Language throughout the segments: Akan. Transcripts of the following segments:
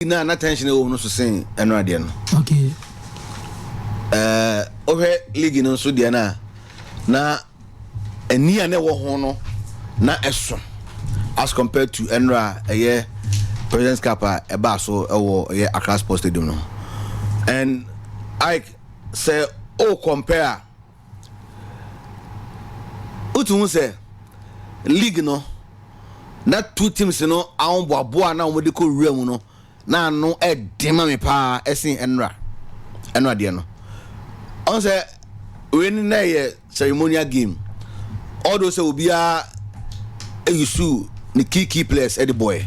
Na tension wɔ mu no so sen ɛno adeɛ no. Wohwɛ league no nso deɛ no a, na ani a na ɛwɔ ho no na ɛso as compared to ɛnora a ɛyɛ President's Cup a ɛbaa so ɛwɔ ɛyɛ Accra Sports Stadium no. And like sɛ o compare a, wotu ho sɛ league no na two teams no ahoboaboa na wɔde kɔ wura mu no na ano ɛden ma me paa ɛsen ɛnora deɛ no. Ɔn sɛ wei ni na yɛ ceremonial game, although sɛ obiara eyi ne key key players ɛde bɔɛ,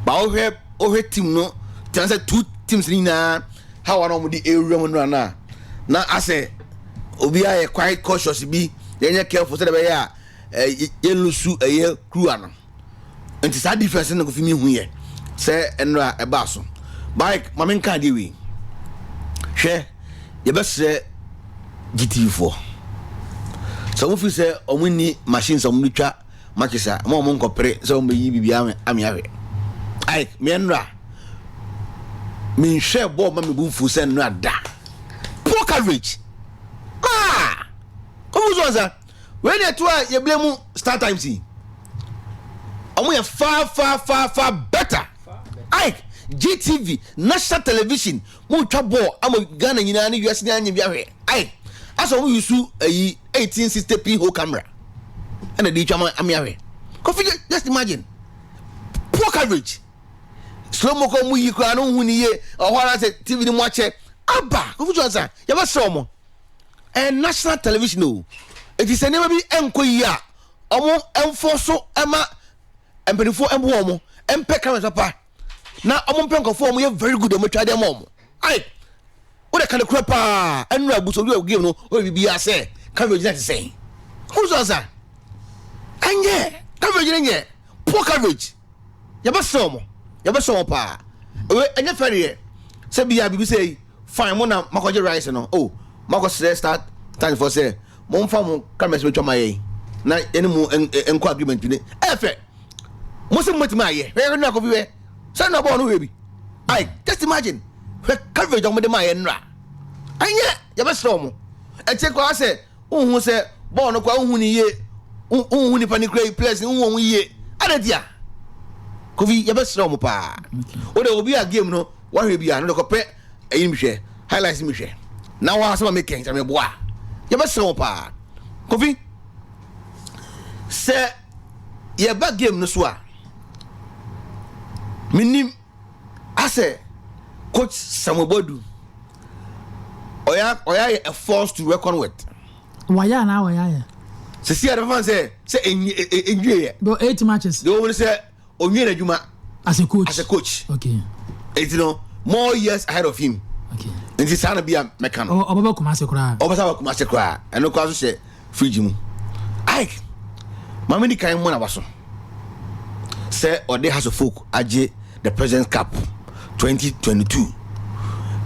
ba wohwɛ team no kyɛn sɛ two teams ni nyinaa how a na wɔde ewura mu no na asɛ obiara yɛ quite cautious bi, yɛnyɛ careful sɛ ɛbɛyɛ a yɛn lose ɛyɛ kuruwa no. Nti saa difference no, Kofi, mi hu yɛ sɛ ɛnora ɛbaa so. Bike maame nka adeɛ wei hwɛ, yɛbɛsrɛ GTV foɔ sɛ wɔn fi sɛ wɔn ni machines a wɔn de twa matches a, wɔn a wɔn nkɔpere sɛ wɔn bɛyi biribi ame ahwɛ. Ayi mmea nnora menhwɛ bɔɔl ma me bu nfu sɛ nnora da. Poor coverage. Ah, kɔmu so ɔsa wei na ɛto a yɛbile mu Star Times yi, ɔmo yɛ far far far far better. Ike, GTV national television mo twa bɔɔl ama Ghana nyinaa ne wiase nyinaa nye bi ahwɛ. Ike, asɛ ɔmo yusu ayi 1860p whole camera ɛna de twa ama ame ahwɛ. Kofi, just imagine poor coverage, slow mo kɔ mu yi koraa no hu ni yie ɔhɔ ara sɛ TV ni mu akyɛ aba. Kofi Johnson, yɛbɛsrɛ ɔmo, ɛyɛ national television o, eti sɛ nneɛma bi ɛnkɔ yie a, ɔmo ɛnfɔ so ɛma mpanimfoɔ ɛmboa ɔmo ɛmpɛ cameras papa na ɔmo mpɛ nkɔfoɔ ɔmo yɛ very good, ɔmo atwa deɛ ma ɔmo. Ayi o de kane kura paa ɛnura abuso obi wɔ game no o yɛ bibi asɛ coverage na ti sɛn ɔmo so asa ɛnyɛ coverage ne nyɛ poor coverage. Yɛbɛsrɛ ɔmo paa. Ewe ɛnyɛ fɛ deɛ sɛ bia bibi sɛ fine mo na makɔgye rice no o, makɔ srɛ Star Times fɔ sɛ mo nfa mo cameras bɛtwa ma yɛn na yɛne mo nkɔ agreement bi ne ɛyɛ fɛ. Mo sɛ mo bɛtumi ayɛ. Hwɛ hwɛ nura, Kofi, hwɛ sɛ nura bɔɔl no hwɛ bi. Ayi, just imagine, hwɛ coverage a wɔde ma yɛ nura. Ɛnyɛ, yɛbɛsrɛ wɔn. Ɛkyɛ koraa sɛ wohu sɛ bɔɔl no koraa, wohu ne yie, wohu nipa ne kura yi players ne wohu wɔn yie adadia. Kofi, yɛbɛsrɛ wɔn paa. O de obi a game no wahwɛ bi a no de kɔpɛ ɛyi mi hwɛ highlights mi hwɛ na wɔn asɛm a mi kɛn sɛ mi boa. Yɛbɛsrɛ wɔn paa. Kofi, sɛ yɛba game no so a, minim asɛ coach Samuel Boadu ɔyɛ ayɛ a force to reckon with. Wayɛ anaa wɔyɛ ayɛ? Sisi yɛrɛ fan sɛ enwie yɛ. Bro, eight matches. De wɔn sɛ onwie n'adwuma. As a coach. As a coach. Eti no, more years ahead of him. Nti saa na bi a mɛka no. Ɔbɛbɛ Kumase koraa. Ɔbɛsa bɛ Kumase koraa, ɛno koraa so hyɛ fridge mu. Ike, maame di kan mu na wa so sɛ ɔde Hearts of Oak agye the President Cup 2022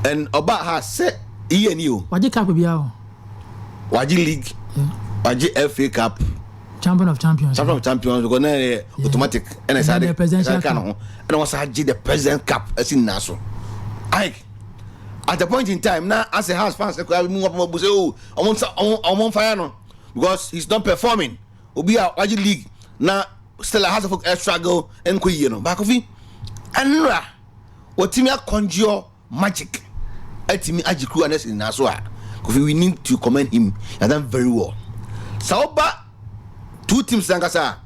and ɔba ha sɛ iye ni o. Wagye cup bi o. Wagye league, wagye FA Cup. Champion of Champions. Champion of Champions because na yɛ automatic ɛna ɛsa de ɛsa ka ne ho ɛna wɔsa agye the President Cup ɛsi nyinaa so. Ike, at a point in time na as a Hearts fans ɛkɔ mu wɔn bu sɛ o, ɔmo nsa ɔmo nfa ya no because he is not performing. Obi a wagye league na still a Hearts of Oak struggle nkɔ yie no baako fi ɛnura wɔtumi akɔnjɔ magic ɛtumi agye kuruwa ne nyinaa so a, Kofi, we need to commend him. He has done very well. Sɛ ɔba two teams nankasa a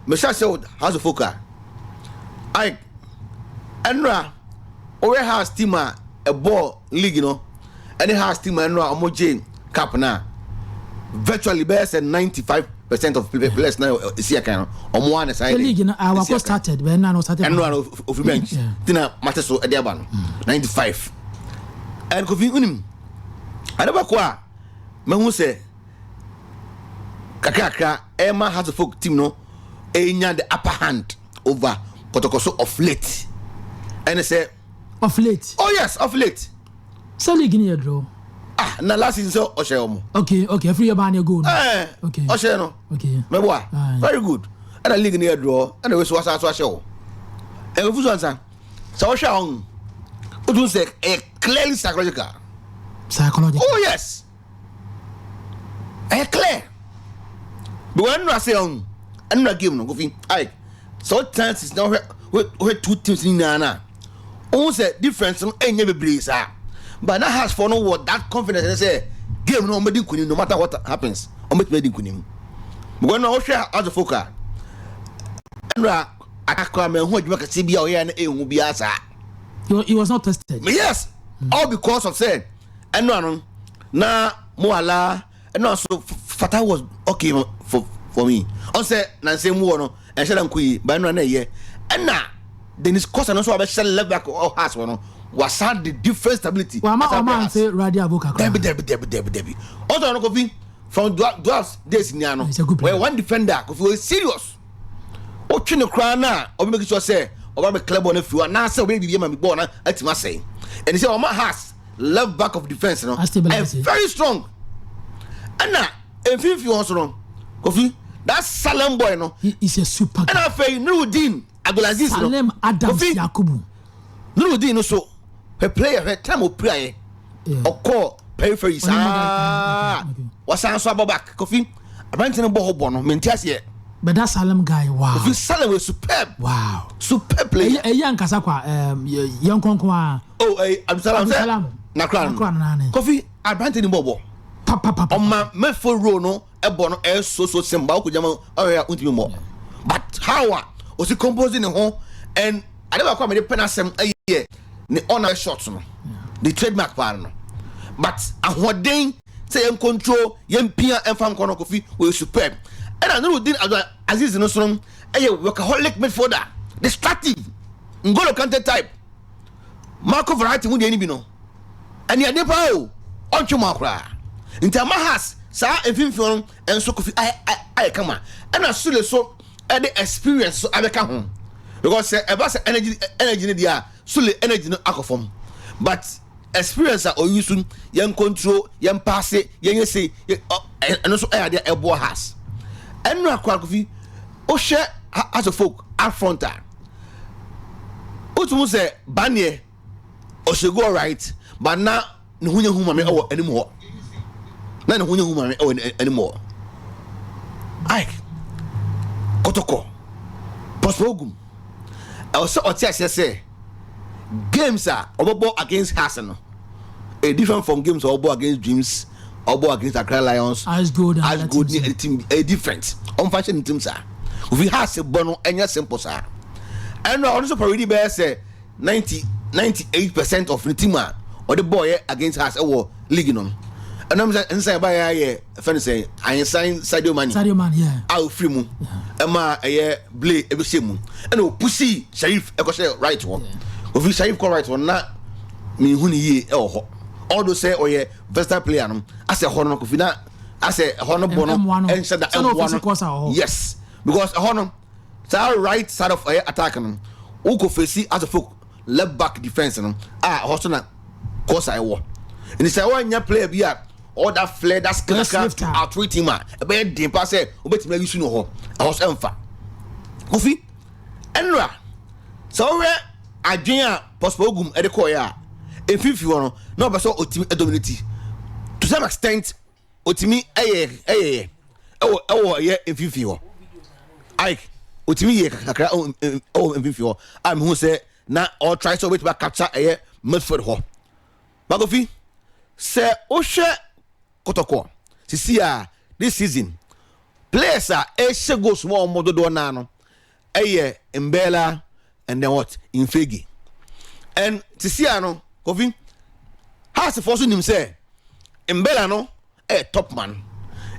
mehyɛ ahyɛ wɔ Hearts of Oak a, ayi ɛnura ɔwɛ Hearts team a ɛbɔ league no ɛne Hearts team a ɛnura ɔmo gye cup na virtually bɛyɛ sɛ 95% of players na esi ɛkan no, ɔmo wa ne saa. The league no awakɔ started bɛn na no started. Ɛnura no ofiri bench ti na mate so ɛde aba no 95. And Kofi, unim ade baako a mehu sɛ kakrakra ɛma Hearts of Oak team no enya the upper hand over Kɔtɔkɔ so of late ɛne sɛ. Of late. Oh yes, of late. Sɛ league ni yɛ draw. Ah, na last season sɛ ɔhyɛ wɔn. Okay, efiri yɛ baa ne goal no. Ɛɛ, ɔhyɛ no. Mɛboa, very good. Ɛna league ni yɛ draw ɛna wei so wasa so ahyɛ wɔ ɛnfuso ansa sɛ ɔhwɛ a ɔn. Otu sɛ ɛyɛ clearly psychological. Psychological. Oh yes, ɛyɛ clear. Because ɛnura sɛ ɔn ɛnura game no, Kofi ayi sɛ o chances na ɔhwɛ two teams ni nyinaa na ohun sɛ difference no ɛnyɛ bebree saa, but na Hearts fo no wɔ that confidence ɛne sɛ game no wɔn bɛ di nkunim. No matter what happens, wɔn bɛ tumi di nkunim, because na ɔhwɛ Hearts of Oak a, ɛnura akora mɛ ɛho adwuma kɛse bi a ɔyɛ no ɛnhu bi asa. He was not tested. Yes, all because of say ɛnura no na mo ala ɛnura so Fata was okay for me. Ɔn sɛ nansɛn mu wɔ no ɛnhyɛ dɛ nko yi ba ɛnura na ɛyɛ, ɛna Dennis Kosa no nso a ɔbɛhyɛ left back ɔ Hearts wɔ no wasa the different stability. Wama ɔma nse radi abo kakra. Dabi, dabi, dabi, dabi, dabi. Ɔsɔ no, Kofi, from Dwarfs days nia no He's a good player. wɔyɛ one defender, Kofi, wɔyɛ serious. Wotwe ne koraa na ɔbɛ make sure sɛ ɔba bɛ clear ball no firi hɔ anaasɛ ɔbɛyɛ biribi ama mi ball no atumi asɛe. Ɛni sɛ ɔma Hearts left back of defence no A stabilize. ɛyɛ very strong. Ɛna mfimfini hɔ so no, Kofi, that Salem boy no He is a super guy. Ɛna afei Nurudeen Abdulaziz no Salem Adams Kofi Yakubu. Nurudeen no so hwɛ player, hwɛ time opira yɛ ɔkɔɔ periphery saa wasan so abɔ back. Kofi, aberante no bɔ hɔ bɔ no mente aseɛ. But that Salem guy, wow. Kofi, Salem was superb. Superb player. Ɛyɛ ankasa kwa yɛn nkonko a. Oh, ɛy Abdulsalam sɛ Abdulsalam. Nakra no. Nakra no naane. Kofi, aberante no bɔ bɔ Pa pa pa pa. Ɔma midfield role no ɛbɔ no ɛyɛ so so simple. Baako gyama ɔyɛ a ntumi mbɔ, but how a osi compose ne ho and ade baako a mede pɛ n'asɛm ɛyɛ ne ɔna shot no, the trademark paa no, but ahoɔden sɛ yɛn control yɛn pia ɛnfa nkɔ no, Kofi, wɔyɛ superb. Ɛna Nurudin Abdul Aziz no so no ɛyɛ workaholic midfielder, destructive Ngolo Kante type, Marco Verratti mu deɛ ni bi no ɛne ade paa o, ɔntwe mu akoraa. Nti ama Hearts saa mfimfini no nso, Kofi, ayɛ kama. Ɛna Sule so ɛde experience so abɛka ho, because sɛ ɛba sɛ energy no deɛ a, Sule energy no akɔ fam, but experience a oyi so yɛn control, yɛn pass, yɛn yɛ se ɛno nso ɛyɛ adeɛ ɛboa Hearts. Ɛnu akora, Kofi, wohwɛ Hearts of Oak up front a, wotum sɛ Baneɛ ɔhyɛ alright, but na ne ho nyɛ hu maame ɛwɔ anim hɔ, na ne ho nyɛ hu maame ɛwɔ anim hɔ. Ike Kɔtɔkɔ Prosper Ogum ɛwɔ sɛ ɔte aseɛ sɛ games a ɔbɛbɔ against Hearts no a different from games a ɔbɔ against Dreams, ɔbɔ against Accra Lions, Ice Gold and Ice other Gold teams. Ne team ɛyɛ different. Ɔmfa hyɛ ne team saa. Ofi Hearts bɔ no ɛnyɛ simple saa. Ɛno a ɔno nso parody bɛyɛ sɛ 90 98% of ne team a ɔde bɔɔ yɛ against Hearts ɛwɔ league no. Ɛnam sɛ nsan ɛba yɛ ayɛ fɛn sɛ ayensan Sadio Mane Sadio Mane, yeah. A ofiri mu ɛma ɛyɛ Blay ɛbɛhyɛ mu, ɛna opusi Sharif ɛkɔhyɛ right hɔ. Ofi Sharif kɔ right hɔ na mihu ne yie ɛwɔ hɔ, although sɛ ɔyɛ versatile player no, asɛ hɔ no, Kofi, na asɛ ɛhɔ no bɔ no Ɛmmoa no. ɛnhyɛ da Sɛ na ɛmmoa ɔfisi kɔsa wɔ no. hɔ. Yes, because ɛhɔ no saa right side of ɛyɛ attack no, wokɔ face Hearts of Oak left back defence no a, ɛhɔ so na kɔsa ɛwɔ. Nti sɛ wɔnyɛ player bi a all that flair, that skill Best kakra lifter. To outwit team a, ɛbɛyɛ den pa sɛ wobɛtumi ayi so no hɔ. Ɛhɔ so ɛmfa. Kofi, ɛnura sɛ wohwɛ adwene a Prosper Ogum ɛde kɔɔyɛ a, mfimfini hɔ no na ɔbɛ sɛ ɔtumi ɛdominate to some extent. Ɔtumi ɛyɛ ɛwɔ ɛyɛ mfimfini hɔ. Ike ɔtumi yɛ kakra ɛwɔ mfimfini hɔ a mehu sɛ na ɔtry sɛ ɔbɛtumi acapture ɛyɛ midfield hɔ. Bakofi, sɛ wohwɛ Kɔtɔkɔ sisi a, this season players a ɛhyɛ goals mu a wɔn dodoɔ naa no ɛyɛ Mbella and then what, Mfegue. And sisi a no, Kofi, Hearts fo so nim sɛ Mbella no ɛyɛ top man,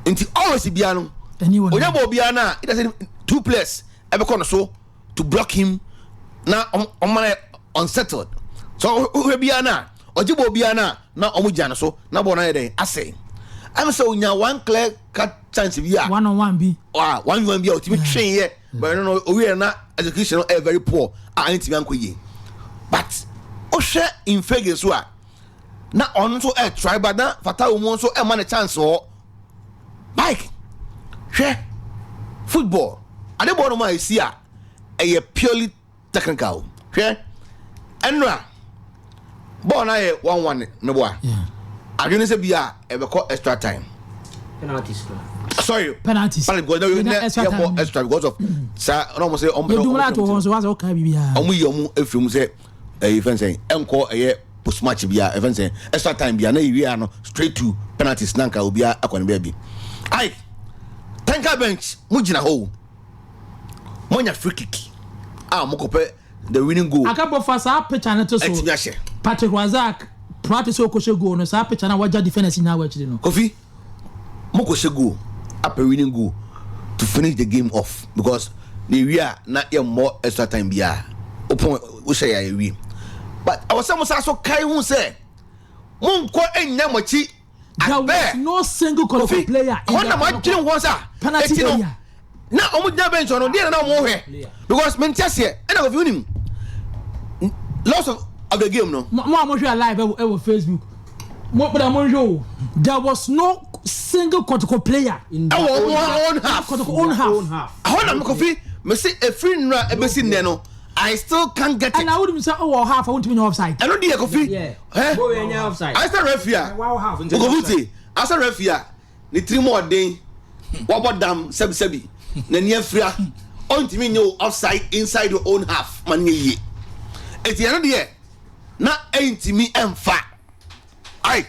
nti always bia no Ɛni wɔ onye bɔ obiara na it does two players ɛbɛkɔ no so to block him na ɔmo yɛ unsettled. So wohwɛ biara na ɔgye bɔ obiara na ɔmo gyina no so na bɔ no ayɛ dɛn asɛe. Ɛm sɛ onya one clear cut chance bi a one on one bi. Ah, one one bi a otumi twɛn yɛ, but no owie na execution no ɛyɛ very poor a ɛntumi ankɔ yie. But wohwɛ Mfegue so a, na ɔno nso ɛ try, but na Fatawu mu nso ɛma ne chance wɔ bike. Hwɛ football ade bɔ no mu a esi a ɛyɛ purely technical. Hwɛ ɛnura Bɔɔl no ayɛ 1-1 meboa. Adwene sɛ bi a ɛbɛkɔ extra time. Penalties kura. Sorry. Penalties. Penalty because na na extra yɛ bɔ time. extra because of saa na ɔmo sɛ ɔmo pɛ Yɛdum ɔmo ato hɔ nso wasɛ ɔka biribiara. ɔmo yi ɔmo efiri mu sɛ ɛyɛ fɛn sɛn ɛnkɔ ɛyɛ post match bia ɛfɛn sɛn extra time bia na yɛ wia no straight to penalties na nka obiara akɔ ne baabi. Ayi technical bench mo gyina hɔ o, mo nya free kick a mo kɔ pɛ the winning goal. Akabɔ fa saa picture no to so. Ɛtumi ahyɛ. Patrick Razak practice okɔhyɛ goal no, saa picture na wagya defenders nyinaa wɔ akyire no. Kofi, mo kɔ hyɛ goal apɛ winning goal to finish the game off because na ewie a na yɛ mmɔ extra time biara, opɔn wohyɛ yɛ ewie, but awɔ sɛ mo sa so kae ho sɛ mo nkɔ enya mo akyi. There was no single Kofi Kotoko player in hɔ the na mo adwene ho sa penalty eti no area. Na ɔmo gyina bench no deɛ na ɔmo hwɛ because mente aseɛ. Ɛna Kofi, wonim loss of the game no. Mo a mo hwɛ live ɛwɔ Facebook, mo bɛda mo nhwɛ o, there was no single Kotoko player In their ɛwɔ own ɔmo own half. Kotoko own Their half. own half. Ɛhɔ na Kofi mesi efiri nnura ebesi nnɛ no, I still can't get it. Ɛna wonim sɛ ɔwɔ half a wontumi nyɛ offside. Ɛno deɛ Kofi ɛ Bo yɛ nya offside. Asa referee a Wow, half nti Kofi tie, asa referee a ne tiri mu ɔden wabɔ dam sɛbisɛbi n'ani afira ɔntumi nye o offside inside your own half ma ne yie. Eti ɛno deɛ na ɛntumi ɛnfa. Ayi,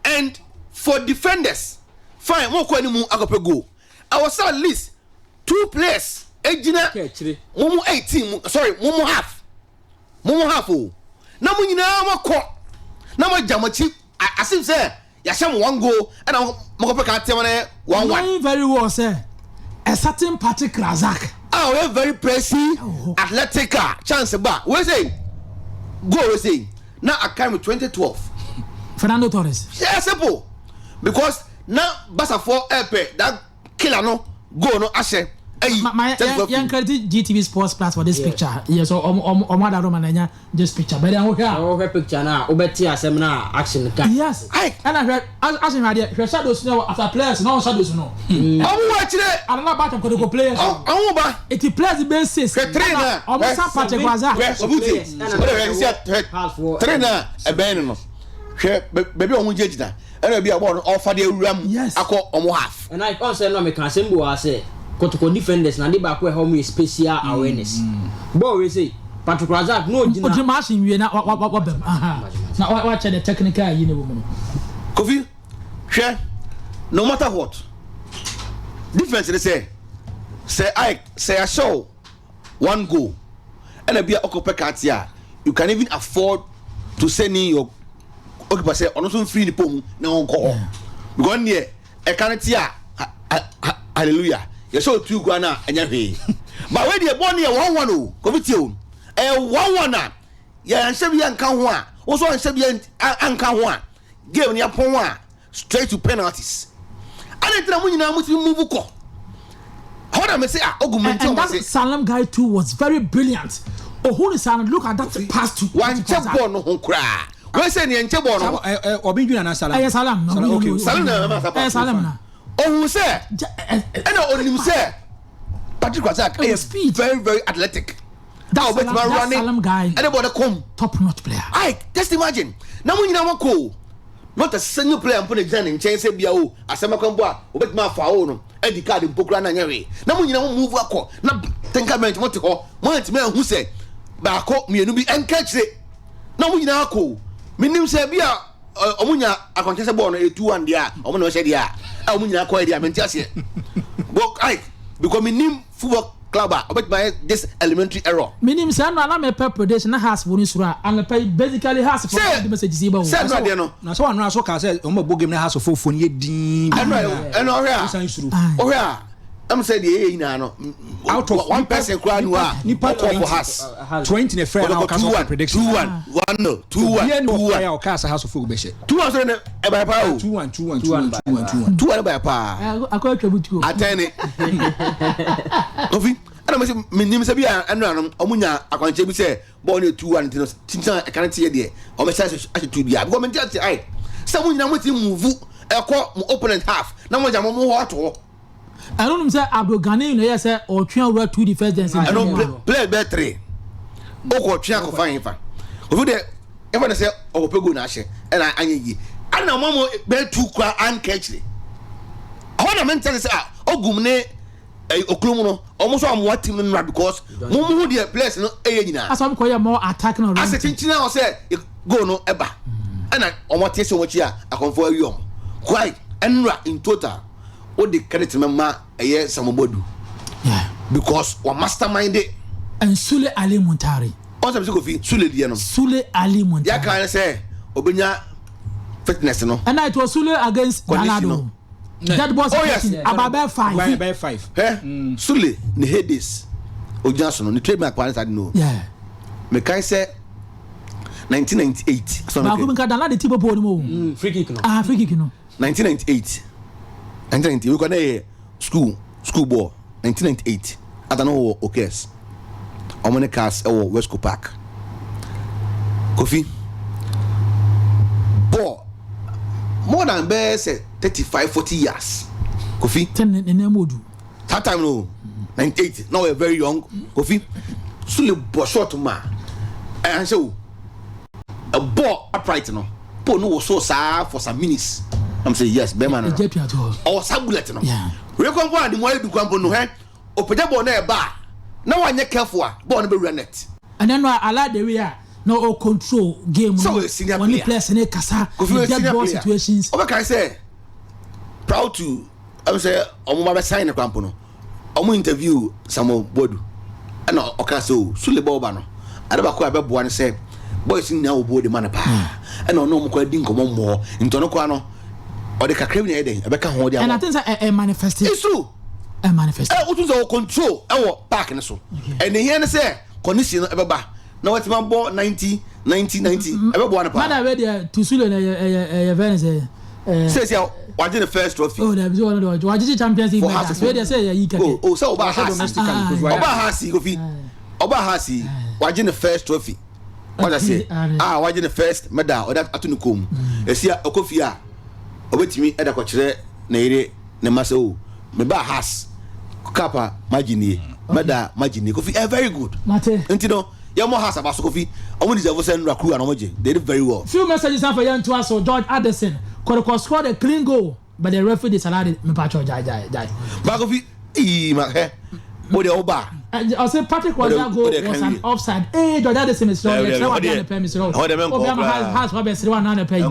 and for defenders, fine, mo kɔ anim akɔpɛ goal, ɛwɔ sɛ at least two players egyina Kɛ akyire. mo mu 18 mu, sorry, mo mu half, mo mu half o, na mo nyinaa mo kɔ na mo gya mo akyi asim sɛ yɛahyɛ mo one goal ɛna mo kɔpɛ kaa teɛ mo na 1-1. Knowing very well sɛ a certain Patrick Razak a ɔyɛ very pressy Oh. athletic a chance ba wey say goal wey say na aka mi 2012. Fernando Torres. Yeah, simple, because na Basafoɔ ɛpɛ that killer no goal no ahyɛ ɛyi. Ma yɛn credit GTV Sports Plus for this picture. Yes, ɔmo adaro ma na nya this picture bɛrɛ ahohwɛ a. Wɔhwɛ picture no a, wobɛte asɛm no a action ka. Yes. Aye. Ɛna hwɛ action, hwɛ adeɛ, hwɛ shadows no after players na ɔn shadows no. Ɔmo wɔ akyire. Another batch of Kotoko players. Ɔmo ba. Eti players bɛ six. Hwɛ three na ɔmo sa Patrick Razak. Hwɛ, obuti o de, hwɛ sisi hwɛ three na ɛbɛn no no, hwɛ baabi a ɔmo gyina ɛna baabi a bɔɔl no ɔfa de awura mu akɔ ɔmo half. Ɛna ɔn sɛ no meka asɛm bi wɔ ha sɛ Kotoko defenders na ade baako a ɛha ɔmo yɛ spatial awareness. Bɔɔl wei sɛ Patrick Razak na ogyina. Ogyina maa ahyɛ nwie na wa wa wa bɛm na wa wa kyɛ the technical yi ne wɔ mu no. Kofi, hwɛ, no matter what, difference ne sɛ ayɛ sɛ yɛahyɛ o one goal ɛna bi a ɔkɔpɛ kaate a, you can even afford to send in your goalkeeper sɛ ɔno nso nfiri nipa mu na ɔnkɔ hɔ because neɛ ɛka no te a hallelujah, yɛsɛ otu kura no a ɛnyɛ hwee. But wei deɛ, bɔɔl no yɛ 1-1 o. Kofi, tie o, ɛyɛ 1-1 a yɛnhyɛ bi anka ho a, wɔn nso anhyɛ bi anka ho a, game no yɛpɔn a straight to penalties. Adi ntina mo nyinaa mo ti move kɔ hɔ na mɛ sɛ a ogu mu And, nti and ɔmo that se Salam guy too was very brilliant. Ohun Salam, look at that pass to. Wankyɛ bɔɔl no ho koraa wei sɛ neɛ nkyɛ bɔɔl no ho. Ɛ ɛ ɔbɛn junior na Salam. Ɛyɛ Salam na. Salam, okay. Salam na ɛma sa Ɛyɛ pass. Salam na. Ohun sɛ ɛna onim sɛ Patrick Razak ɛyɛ speed. Very very athletic That a obetuma Salam, that running Salam guy, ɛde bɔɔl no kɔm. Top notch player. Ayi, just imagine na mo nyinaa mo kɔ o, not a single player mpo na gyina ne nkyɛn sɛ bia o asɛm akɔ mpo a obetuma afa o no ɛdi card mpo kura na nyɛ hwee na mo nyinaa mo move akɔ na technical bench mo te hɔ, mo antumi ahu sɛ baako mmienu bi ɛnka akyire na mo nyinaa kɔ o. Menim sɛ bi a ɔmo nya akɔnkyɛ sɛ bɔɔl no yɛ 2-1 deɛ a ɔmo na ɔhyɛ deɛ a ɔmo nyinaa kɔ yɛ deɛ a mente aseɛ bo ayi because menim football club a ɔbɛtumi ayɛ this elementary error. Minim sɛ ɛno ana mepɛ prediction na Hearts wɔ ne soro a anɔpa yi, basically Hearts fo Sɛ- de message si ba o. sɛ ɛno adeɛ no Na sɛ wɔn aso kaa sɛ wɔn bɛ bɔ game na Hearts of Oak fo no yɛ diin. Ɛno ɔhwɛ a Wosan suro. Aye. Ɔhwɛ a ɛm sɛ deɛ ɛyɛ nyinaa no Out of one nipa- person koraa nu a nipa ɔkɔ for 20. Hearts. 20 na fɛ na Ɔdɔkɔ ɔka two sɛ ɔkɔ one prediction. 2-1, 1-0, 2-1. Obiara ni two ɔkɔ one yɛ a ɔka sɛ Hearts of Oak bɛhyɛ. 2-1 sɔrɔ ne ɛbɛn paa o. 2-1, 2-1, 2-1, 2-1, 2-1. 2-1 ɛbɛn paa. Akɔ atwa butuo. Atɛn ne Kofi ɛna mo sɛ menim sɛ bi a ɛno ano ɔmo nya akwankyɛ bi sɛ bɔɔl no yɛ 2-1 nti no tintin a ɛka no teɛ deɛ ɔmo hyɛ ahyɛ two bia because mente ase ayi sɛ mo nyinaa mo ti move ɛkɔ mo opponent half na mo gya mo mo hɔ ato hɔ. Ɛno nim sɛ Abdul Gani na yɛ sɛ ɔtwe awura two defenders. Ɛno player bɛɛ three okɔ twe akɔfa yɛn fa ofi deɛ. Ɛfɛ ne sɛ ɔkɔpɛ goal na ahyɛ ɛna anyɛ yie. Ɛna ɔmo mo bɛyɛ tu kura anka akyire. Ɛhɔ na mente sɛ ah ogum ne ɛyi okuro mu no ɔmo nso amoa team no nora because mo mo ho deɛ players no ɛyɛ nyinaa. Asɛ ɔmo kɔ yɛ more attacking oriented. Asɛ kyinkyin a ɔsɛ goal no ɛba ɛna ɔmo ate sɛ ɔmo akyi a akɔnfo awi ɔmo. Kwai ɛnora in total o de credit no ma ɛyɛ Samuel Boadu because wa mastermind it. And Sule Ali Muntari. Ɔn sɛ Kofi Sule deɛ no. Sule Ali Muntari. Yaka ne sɛ obenya fitness no. Ɛna it was Sule against Danlado. Dead ball Oh yes. About 5. About 5. Hɛ Sule ne heydays ogyina so no ne trademark paa ne saa de no. Yeah. Mekae sɛ 1998. Baako bi nka Danlado ti popo ni mu o. Free kick no. Ah, free kick no. 1998 1998 wekɔ na yɛ school ball 1998 ata no wɔ Okes ɔmo ne cars ɛwɔ Westco Park. Kofi ball more than bɛɛ sɛ 35 40 years Kofi. Ten ne ne mu odu. That time no 98 na ɔyɛ very young Kofi Sule bɔ short ma ɛyà sɛ o ɛbɔ upright no pole no wɔ so saa for some minutes. I'm say yes bɛrima no ɔwɔ saa bullet no wei kɔnpɔ a ne mu ayɛ du kɔnpɔ no hɛ ɔpɛgya bɔɔl no ɛba a na wanyɛ careful a bɔɔl no bɛwura net. Ɛnɛ no I like the way a na o control game no wɔne players ne kasa dead ball situations. Ɔbɛka sɛ proud to ɛm sɛ ɔmo ba bɛ sign ne kwanpo no ɔmo interview Samuel Boadu ɛna ɔka sɛ o Sule bɔɔl ba no ade baako a ɛbɛboa ne sɛ boys nyinaa wɔ buo de ma no paa ɛna ɔne ɔmo kɔ adi nkɔmɔ mmɔɔ nti ɔno koraa no ɔde kakra bi na ɛyɛ dɛn ɛbɛka ho de ama. And I think sɛ ɛ manifest. It's true. Ɛ manifest. Ɛ wotu sɛ o control ɛwɔ park ne so ɛna ehia ne sɛ condition no ɛbɛba na wɔtumi abɔ 90 90 90 ɛbɛboa no paa. Mada wei deɛ to Sule no ɛyɛ ɛyɛ ɛyɛ fɛn sɛ. Sɛ sɛ wagye ne first trophy. Oh dabi sɛ wɔn de wagye Champions League medals wei deɛ sɛ ɛyɛ yi kɛkɛ. Oh oh sɛ ɔba ha si ɔba ha si Kofi ɔba ha si wagye ne first trophy wagye se ah wagye ne first medal ɔde ato ne kɔn mu esi a ɔkɔ fie a ɔbɛtumi ɛda kɔkyerɛ ne yere ne ma sɛ o me ba has cup a magye nie medal magye nie Kofi eh very good nti no yɛ mo has abaso Kofi ɔmo deserve sɛ nura kuru a na ɔmo gye they did very well. Few messages afa yɛn to aso George Addison Kɔtɔkɔ scored a clean goal but the referee disallowed it mepakyɛw gyae gyae gyae. Ba Kofi eii ma hɛ wo deɛ wo ba. Ɔsɛ Patrick Roger goal was an offside ee George Addison mesrɛ wo yɛkyerɛ wade anɔpɛ mesrɛ wo obi ama has wa bɛsrɛ wo anaa anɔpɛ yi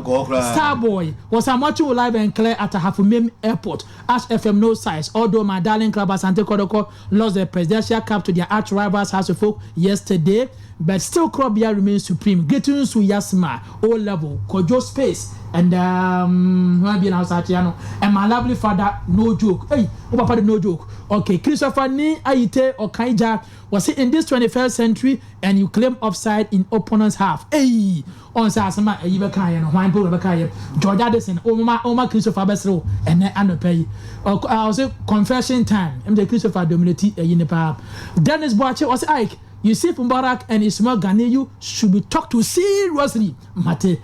Star boy was I'm watching you live and clear at Ahafo Airport Ash FM no size although my darling club Asante Kotoko lost the presidential cup to their arch rivals Hearts of Oak yesterday but still Krobia remains supreme. Greetings to Yasma, O level, Kojo Space, and and my lovely father, no joke. Hey, oh papa, no joke. Okay, Christopher Ni Ayite Okaija was in this 21st century and you claim offside in opponent's half. Hey, on sa asema eyi be kan ye no hwan po be kan ye George Addison o ma o ma Christopher besrew ene anopa yi. O say confession time. MJ Christopher dominate eyi ne pa. Dennis Boache was Ike Yusuf Mubarak and Ismail Ganiyu should be talked to seriously. Mate,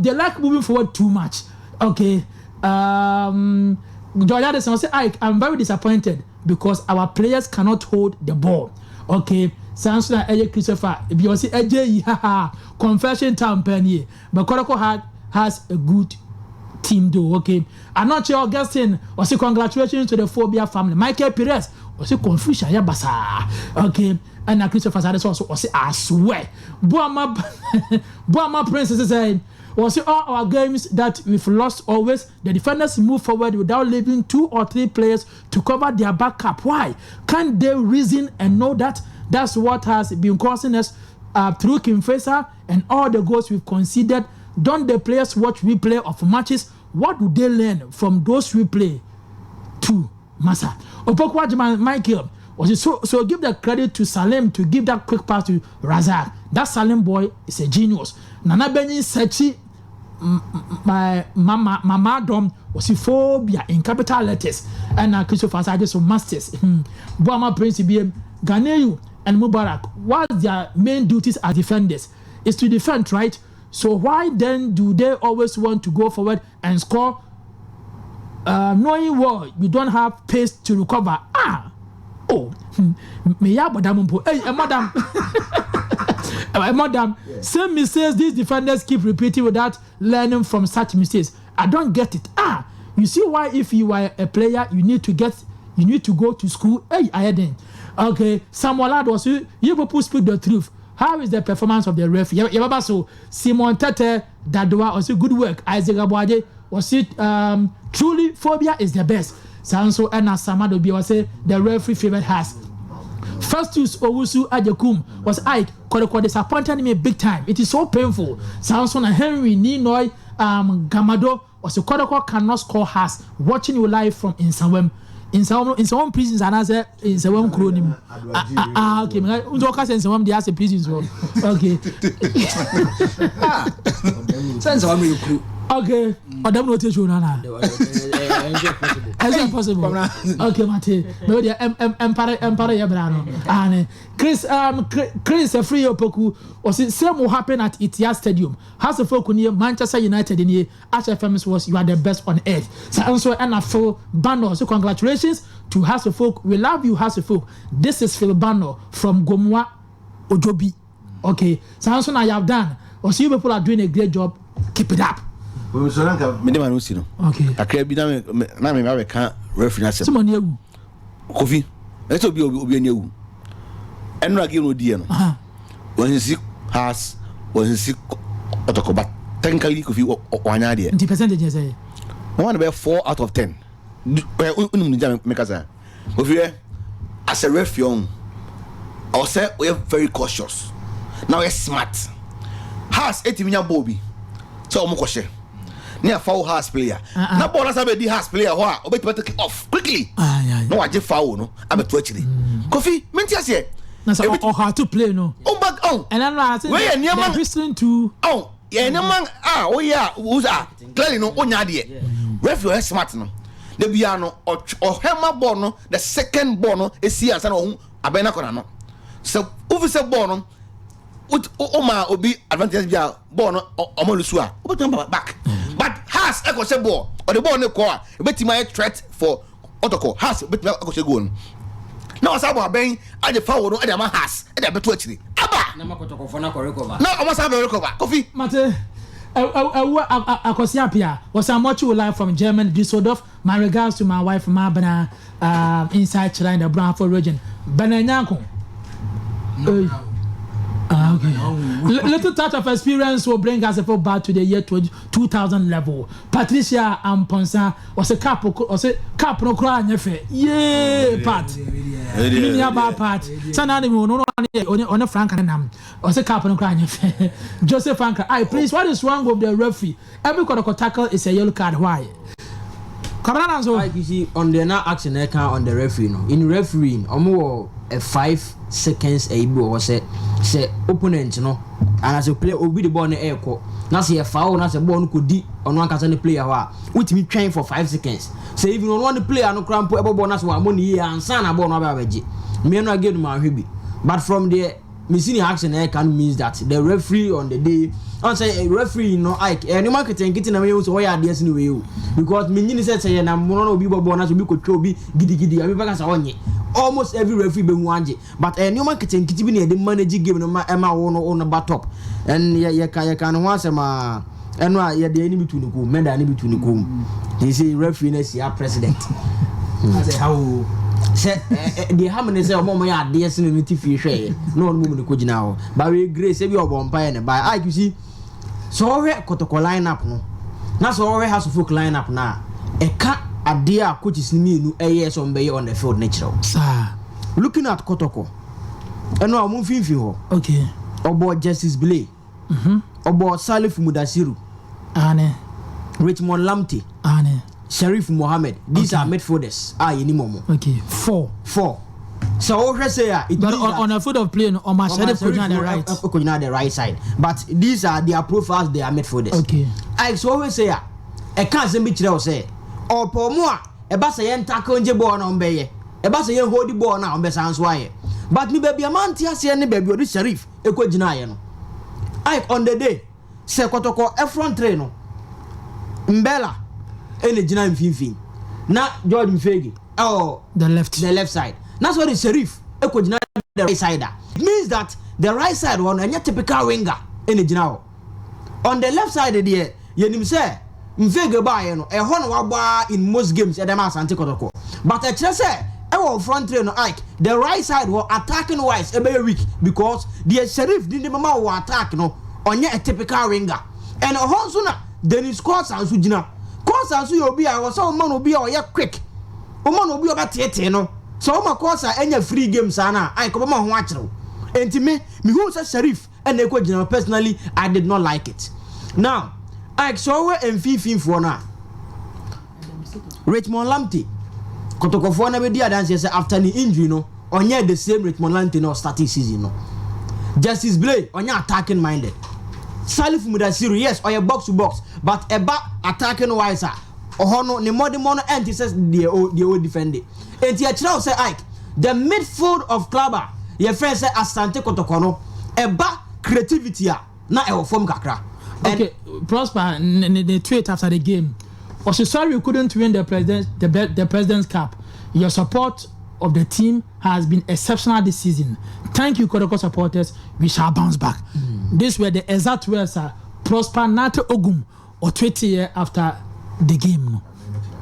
they like moving forward too much. Okay. George Addison say, Ike, I'm very disappointed because our players cannot hold the ball. Okay. Samson Eye Christopher, if you see AJ, haha, confession time penny. But Kotoko has a good team though. Okay. Anoche Augustine, say congratulations to the Phobia family. Michael Perez, say confusion ya basa. Okay. And Christopher Sade also say I swear. Boama Boama Princess say was all our games that we've lost always the defenders move forward without leaving 2 or 3 players to cover their backup. Why can't they reason and know that that's what has been causing us through King Faisal and all the goals we've conceded? Don't the players watch replay of matches? What do they learn from those replay? To Masa Opoku Michael was so give the credit to Salim to give that quick pass to Razak. That Salim boy is a genius. Nana Benyi Sechi my mama mama dom was phobia in capital letters. And Christopher Saje so masters. Boama Prince BM Ganiyu and Mubarak, what's their main duties as defenders? Is to defend, right? So why then do they always want to go forward and score? Knowing well you don't have pace to recover. Ah, oh, me ya madam, hey, madam. Madam, same mistakes these defenders keep repeating without learning from such mistakes. I don't get it. Ah, you see why if you are a player, you need to go to school. Hey, I didn't. Okay, Samuel Ado, so you people speak the truth. How is the performance of the referee? Yababa so Simon Tete Dadoa also good work. Isaac Abuaje was it truly phobia is the best. Sanso ɛna Samado bi was the referee favorite has. Festus Owusu Ajekum was Ike Kotoko disappointed me big time. It is so painful. Samson and Henry Ninoy Gamado was Kotoko cannot score has watching you live from Nsawam. Nsawam, Nsawam prisons anaasɛ Nsawam kuro ni mu. Ah ah ah, okay. Nso ɔka sɛ Nsawam de asɛ prisons wɔ. Okay. Sɛ Nsawam yɛ kuro. Okay. Ɔdɛm na o te show nana. Ɛsɛ possible. Okay, mate. Mɛ o deɛ ɛm ɛm ɛmpare ɛmpare yɛ bra no. Ane. Chris Efri Opoku ɔsi same will happen at Etihad Stadium. Hearts of Oak nie, Manchester United nie. Ash FM was you are the best on earth. Saa nso ɛna Phil Bano so congratulations to Hearts of Oak. We love you, Hearts of Oak. This is Phil Bano from Gomua Ojobi. Okay. Saa nso na Yavdan ɔsi you people are doing a great job. Keep it up. So nanka mede ma no si no. Kakra bi na me abɛka referee n'asɛm. Simon ewu. Kofi, ɛsɛ obi ani awu. Ɛnura game no odiɛ no. Wɔnsisi Hearts, wɔnsisi Kɔtɔkɔ, but technically, Kofi, wanya adeɛ. Nti percentage yɛ sɛ? Wɔn na bɛyɛ 4 out of 10. Ɛ unum ni gya meka sa. Kofi yɛ as a referee ɔn ɔsɛ ɔyɛ very cautious na ɔyɛ smart. Hearts etimi nya ball bi sɛ ɔmo kɔhyɛ ne afa wo Hearts player na ball na sábɛ di Hearts player hɔ a ɔbɛtumi take off quickly na wagye foul no abɛto akyire. Kofi, menti aseɛ. Na sɛ ɔha to play no. Ɔba ɔn. Ɛnna no ase. Wei yɛ nneɛma the whistling too. Ɔn yɛ nneɛma a woyɛ a wo a clearly no wonya adeɛ. Referee ɔyɛ smart no de bia no ɔhɛ ma ball no, the second ball no esi ansa na ɔho abɛn na kɔ n'ano sɛ wofi sɛ ball no o ma obi advantage bi a ball no ɔmo lusu a wobɛtumi aba back, but Hearts ɛkɔhyɛ ball, ɔde ball no kɔ a ebɛtumi ayɛ threat for Ɔtɔkɔ. Hearts ebɛtumi akɔhyɛ goal no na ɔsan bɔ abɛn agye foul no ɛde ama Hearts ɛde abɛto akyire aba na ma Kɔtɔkɔfɔ na kɔ recover. Na ɔmo san bɛ recover, Kofi. Mate, ɛwu Akwasi Apia was I'm watching you live from German Düsseldorf. My regards to my wife Mabena inside Chira in the Brong region. Benanyanko. Ah, okay. Little touch of experience will bring us back to the year 2000 level. Patricia Amponsa was a cap was a cap no cry nyefe. Yeah, part. Me nua part. Sana ni mo no no one Frank nam. Ɔsɛ cap no cry nyefe. Joseph Anka, "I please, what is wrong with the referee? Every Kotoko tackle is a yellow card. Why?" Kamara na so. Like you see on the na action ɛka on the referee no, in refereeing ɔmo wɔ a 5 seconds ɛyi bi wɔ hɔ sɛ opponent no anaasɛ player obi de ball no ɛɛkɔ na sɛ yɛ foul na sɛ ball no kɔ di ɔno ankasa ne player hɔ a, wotumi twɛn for 5 seconds sɛ even ɔno ne player no koraa mpo ɛbɔ ball na sɛ wɔamɔ ne yie ansa na ball no abɛ abɛgye mmienu again mu ahwɛ bi. But from there mesi ne action ɛka no means that the referee on the day ɔn sɛ referee no like nneɛma nketenkete na meyɛ sɛ ɔyɛ adeɛ sene wei o, because menyini sɛ yɛ nam no na obi bɔ bɔɔl na sɛ obi kɔtwa obi gidigidi abi bɛka sɛ ɔnyɛ almost every referee bɛhu agye, but nneɛma nketenkete bi na yɛde manage game no ma ɛma wo no ba top. And yɛ yɛka ne ho asɛm a ɛno a yɛde ani bi tu ne kom mɛda ani bi tu ne kom nti sɛ referee no asia president Asɛ ha o. Sɛ deɛ ha me ne sɛ ɔmo yɛ adeɛ sene no ti fie hwɛeɛ na ɔno mu ne kɔgyina hɔ but we grace ebi ɔbɔ mpaeɛ ne ba. Like you see, sɛ ɔhwɛ Kɔtɔkɔ line up no na sɛ ɔhwɛ Hearts of Oak line up no a, ɛka adeɛ a coaches no mmienu ɛyɛ sɛ ɔmo bɛyɛ on the field ne kyerɛw. Saa. Looking at Kɔtɔkɔ, ɛno a ɔmo mfimfini hɔ, ɔbɔ Justice Blay, ɔbɔ Salif Mudasiru, Ane. Richmond Lamte, Ane. Sheriff Mohammed. These are midfielders a yɛnim ɔmo. Okay. Four. Four. Sɛ ɔhwɛ sɛ a it But means on, that on a field of play no, Omar Sheriff could the right. Okogyina the right side, but these are their profiles, they are midfielders. Like so always say a ɛka asɛm bi kyerɛ wo sɛ ɔpɔ ɔmo a ɛba sɛ yɛn tackle ngye bɔɔl na ɔmo bɛyɛ, ɛba sɛ yɛn hold bɔɔl na ɔmo bɛsan so ayɛ, but mi baabi a mante aseɛ ne baabi ɔde Sharif ekɔ gyina ayɛ no. Like on the day sɛ Kɔtɔkɔ ɛfront three no, Mbella ɛna gyina mfimfini na George Mfegi ɛwɔ The left. the left side, na sɛ ɔde Sharif ekɔ gyina the right side a, it means that The right side hɔ no, ɛnyɛ typical winger ɛna gyina hɔ. On the left side deɛ, yɛnim sɛ Mfege baayɛ no, ɛhɔ na wabɔ a in most games ɛdɛm Asante Kɔtɔkɔ. But ɛkyerɛ sɛ ɛwɔ front three no, Ike, the right side hɔ, attacking wise, ɛbɛyɛ weak because deɛ Sheriff di ne mama wɔ attack no, ɔnyɛ a typical winger. And ɛhɔ nso na Dennis Kosa nso gyina. Kosa nso yɛ obi a ɛwɔ sɛ ɔma no obi a ɔyɛ quick, ɔma no obi a ɔbɛteetee no. Sɛ ɔma Kosa ɛnya free game saa na Ike, ɔbɛma ho akyerɛw. Nti me mehu sɛ Sheriff ɛna ɛkɔ gyina. Personally, I did not like it. Now Ike, sɛ ɔwɔ mfimfinfoɔ no a, Richmond Lamptey, Kɔtɔkɔfoɔ no bɛdi adanseɛ sɛ after ne injury no, ɔnyɛ the same Richmond Lamptey na ɔstarting season no. Justice Blay ɔnyɛ attacking minded. Salif Mudasiru, yes, ɔyɛ box to box, but ɛba attacking wise a, ɔhɔ no ne mmɔdemmɔ no ɛnte sɛ deɛ o defend. Enti ɛkyerɛ wo sɛ, Ike, the midfield of club a yɛfrɛ sɛ Asante Kɔtɔkɔ no, ɛba creativity a, na ɛwɔ fam kakra. Okay, Prosper, the tweet after the game. Was sorry we couldn't win the President's Cup. Your support of the team has been exceptional this season. Thank you, Kotoko supporters. We shall bounce back. These were the exact words Prosper Narteh Ogum ɔtweeteɛ after the game no.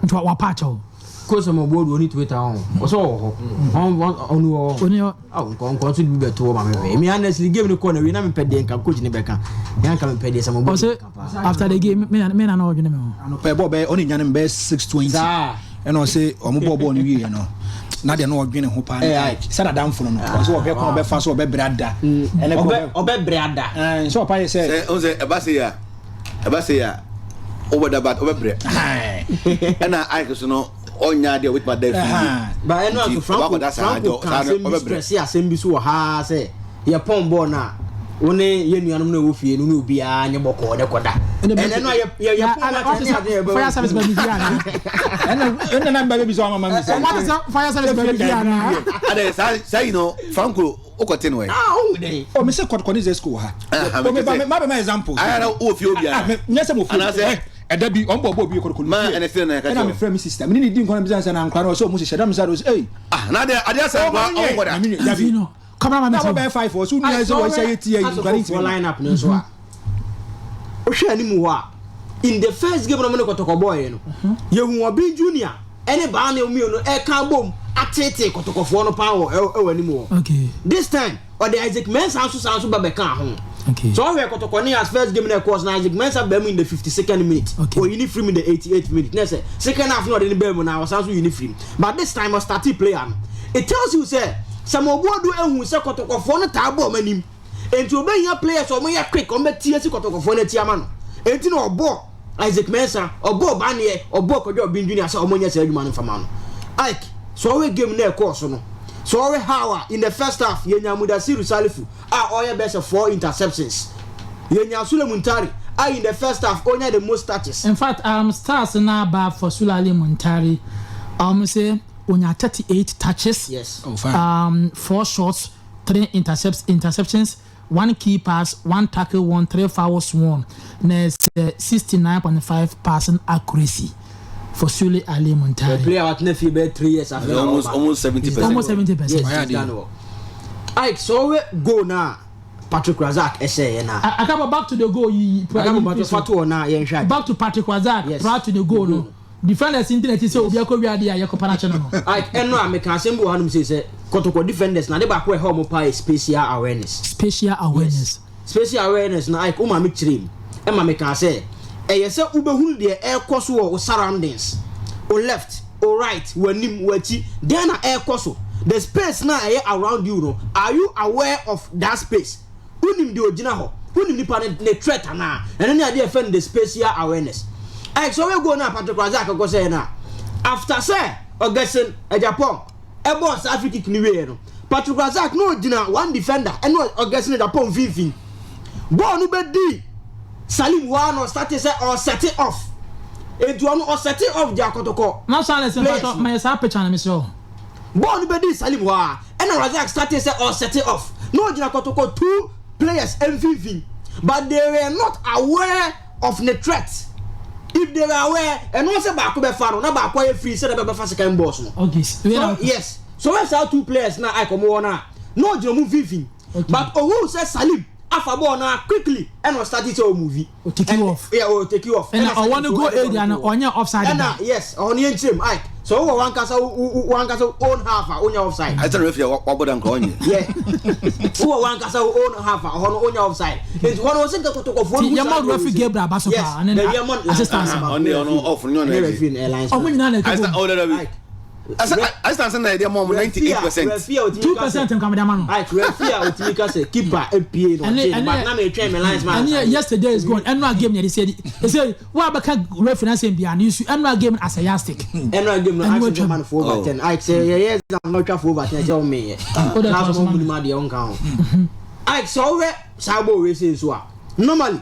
Nti wa patch o. Coach ɔmɔ bɔɔlu oni Twitter hɔ, ɔsɛ ɔwɔ hɔ, ɔno wɔ hɔ. Oni hɔ. Awo nkɔ nso de bi bɛto hɔ ma mehwɛ. Me honestly, game no kɔ na wie na mepɛ deɛ nka coach ne bɛka yɛn nka mepɛ deɛ sɛ mo bɔ. Ɔsɛ after the game, me na ɔdwene me ho. Anɔpɛ bɔɔl bɛyɛ ɔne nyane bɛyɛ 6:20 saa. Ɛna ɔsɛ ɔmo bɔɔl no wie no, na deɛ no ɔdwene ho paa. Aye. Sɛ nadamfo no, ɔsɛ ɔhwɛ kwan a ɔbɛfa so ɔbɛbrɛ ada ɛnɛ. Ɔbɛ ɔbɛbrɛ ada. Sɛ ɔpa yɛ sɛ Sɛ ɔn sɛ ɛba se ya wobɛda but wobɛbrɛ. Ɛna Ike so no, ɔnya adeɛ wobɛtumi ada fie. Ba ɛno aso Nti, Franco ɔbɛkɔda saa Franco saa ka no, asɛm bi ɔbɛbrɛ. Stress asɛm bi so wɔ ha sɛ yɛpɔn bɔɔl no a, wo ne yɛ nuanom no a ɛwɔ fie no ne obiara nye bɔkɔɔ ne kɔda. Ɛnɛ no a yɛ yɛpɔn Na match ne ade yɛ fire service bɛ bi fi ana. Ɛna na mba bɛbi sɛ ɔma ma mi sɛ What is that, fire service bɛ bi fi ana? Adɛ saa yi no, Franco wokɔte no ɛ. Ah, wohu dɛn? Ɔ mi sɛ kɔtɔkɔ ne Zesco wɔ ha. Ah, o mi ba mete sɛ- ma bɛ ma example. Ayɛ na wowɔ fie obi Ah, ana? nyɛ sɛ mo fie. Anaasɛ- Ɛda bi ɔn bɔ bɔ bi kɔtɔkɔ. Ma ɛnɛ sɛ na ɛka ɛna kyerɛ mi wo. frɛ mi sister mi ni ni di nkɔla mi sɛ na nkɔla no ɔsɛ ɔmo hyehyɛ dam sɛ ɔsɛ ɛy. Ah, na adeɛ adeɛ sɛ nkwa ɔmo kɔda. Dabi. No. Camera man Na mi bɔ bɛyɛ five ɔsɛ onua sɛ wɔn hyɛ yɛ tie yi nkɔla ne Asɔfoɔ ntumi. line up no nso a, wohwɛ anim hɔ a, in the first game no mo ne Kɔtɔkɔ bɔɔyɛ no, yɛhu Ɔbi Junior ɛne baa ne mmienu ɛka bom atete Kɔtɔkɔfoɔ no paa wɔ ɛwɔ anim hɔ. This time ɔde Isaac Mensah nso san so ba bɛka ho. So ɔhwɛ Kɔtɔkɔ ne as first game na ɛkɔɔ so na Isaac Mensah bɛn mu in the 52nd minute. Oyi ne firim in the 88th minute ne sɛ second half na ɔde ne bɛn mu na ɔsan so yi ne firim, but this time ɔstart player no. It tells you sɛ Samuel ehu sɛ Kɔtɔkɔfoɔ no taa bɔ ɔmo anim, nti obɛhia players a ɔmo yɛ quick, ɔmo bɛ tie si Kɔtɔkɔfoɔ no akyi ama no. Enti na ɔbɔ Isaac Mensah, ɔbɔ Ɔbaneɛ, ɔbɔ Kɔdwa Ɔbin Junior sɛ ɔmo nyɛ saa adwuma no mfama no. Ike, sɛ ɔwɛ game na ɛkɔɔ so no, sɛ ɔwɛ how a in the first half yɛnya Mudasiru Salifu a ɔyɛ bɛ sɛ four interceptions, yɛnya Sule Muntari a in the first half ɔnya the most touches. In fact, stars na ba for Sulali Muntari. Say onya 38 touches. Oh, fine. Four shots, three interceptions, one key pass, one tackle, one three fouls, one. There's 69.5 passing accuracy for Sule Ali The Muntari. player watena fie bɛyɛ 3 years afei na ɔba. Almost 70%. Almost 70%. Yes, Ɔyɛ he's adeɛ. done well. Ike, sɛ ɔwɛ goal na Patrick Razak ɛhyɛ yɛ na Akaba, back to the goal. Akabo Patrick fa to hɔ na yɛnhwɛ ade. Back to Patrick Razak. Prior to the goal, no. Defenders internet sɛ obi akɔ wiade a yɛkɔ pana kyɛ no. Ike, ɛno a meka asɛm bi wɔ hanom sei sɛ Kɔtɔkɔ defenders na ade baako a ɛhɛ ɔmo paa yɛ spatial awareness. Spatial awareness. Spatial awareness na, Ike, wo maame kyerɛ mu ɛma meka sɛ ɛyɛ sɛ wobɛhunu deɛ ɛrekɔ so wɔ wo surroundings, o left, o right, w'anim, w'akyi, deɛ na ɛrekɔ so, the space na ɛyɛ around you no, are you aware of that space? Wonim deɛ ogyina hɔ, wonim nipa ne threat anaa? Ɛno ne adeɛ ɛfɛ no the spatial awareness. Ike, sɛ ɔbɛ goal na Patrick Razak kɔ sɛ na after sɛ Augustine Agyapong ɛbɔ saa free kick ni wieɛ no, Patrick Razak na ogyina one defender ɛne Augustine Agyapong mfimfini. Bɔɔl no bɛ di Salim waa na ɔstart sɛ ɔset off, etu ɔno ɔset off di akɔtɔkɔ. Na so Alex Players mpatɔ no. ma yɛ saa picture na mesrɛ wo. Bɔɔl no bɛ di Salim waa ɛna Razak start sɛ ɔset off na ogyina Kɔtɔkɔ two players mfimfini, but they were not aware of the threat. If they were aware, ɛno sɛ baako bɛfa no na baako ayɛ free sɛ ɛbɛfa second balls no. Okay. So yes, so when saa two players na Ike ɔmo wɔ no a na ogyina ɔmo mfimfini. But ohun sɛ Salim afa bɔɔl no quickly, ɛna ɔstart sɛ ɔmove. O take you off. Yeah, o take you off. Ɛna ɔwɔ no go area no, ɔnyɛ offside. Ɛna yes, ɔno yɛn kyerɛ mu Ike sɛ ɔwɔ wankasa own half a, onya offside. Ayɛ sɛ referee a wabɔ da nkɔ ɔnyɛ. Yeah, wowɔ wankasa own half a, ɔhɔ no onya offside, nti hɔ no wɔsɛ nka Kɔtɔkɔfoɔ no. Yɛma referee Gabriel Abaso paa ne assistance. Ɔne ɔno off no nyɛ referee no airlines. Ɔmo nyinaa na ɛka bom. Ɔdɛ dɛ assistance na yɛde ama ɔmo 98%. 2% nka mede ama no. Ike, referee a otumi ka sɛ keeper epie no ɔgye no, but na mɛ twɛn mɛ lines man. Ɛne yesterday is gone. Ɛno a game yɛde sɛ ɛsɛ wo a bɛka referee na sɛm bia no nsu ɛno a game as a yardstick. Ɛno a game no action jɔ man 4 over 10. Ike, sɛ yɛyɛ exam na ɔtwa 4 over 10 sɛ ɔmɛ yɛ na so mo mu adeɛ ɔnka ho. Ike, sɛ ɔhwɛ saa bɔ owe se nso a, normally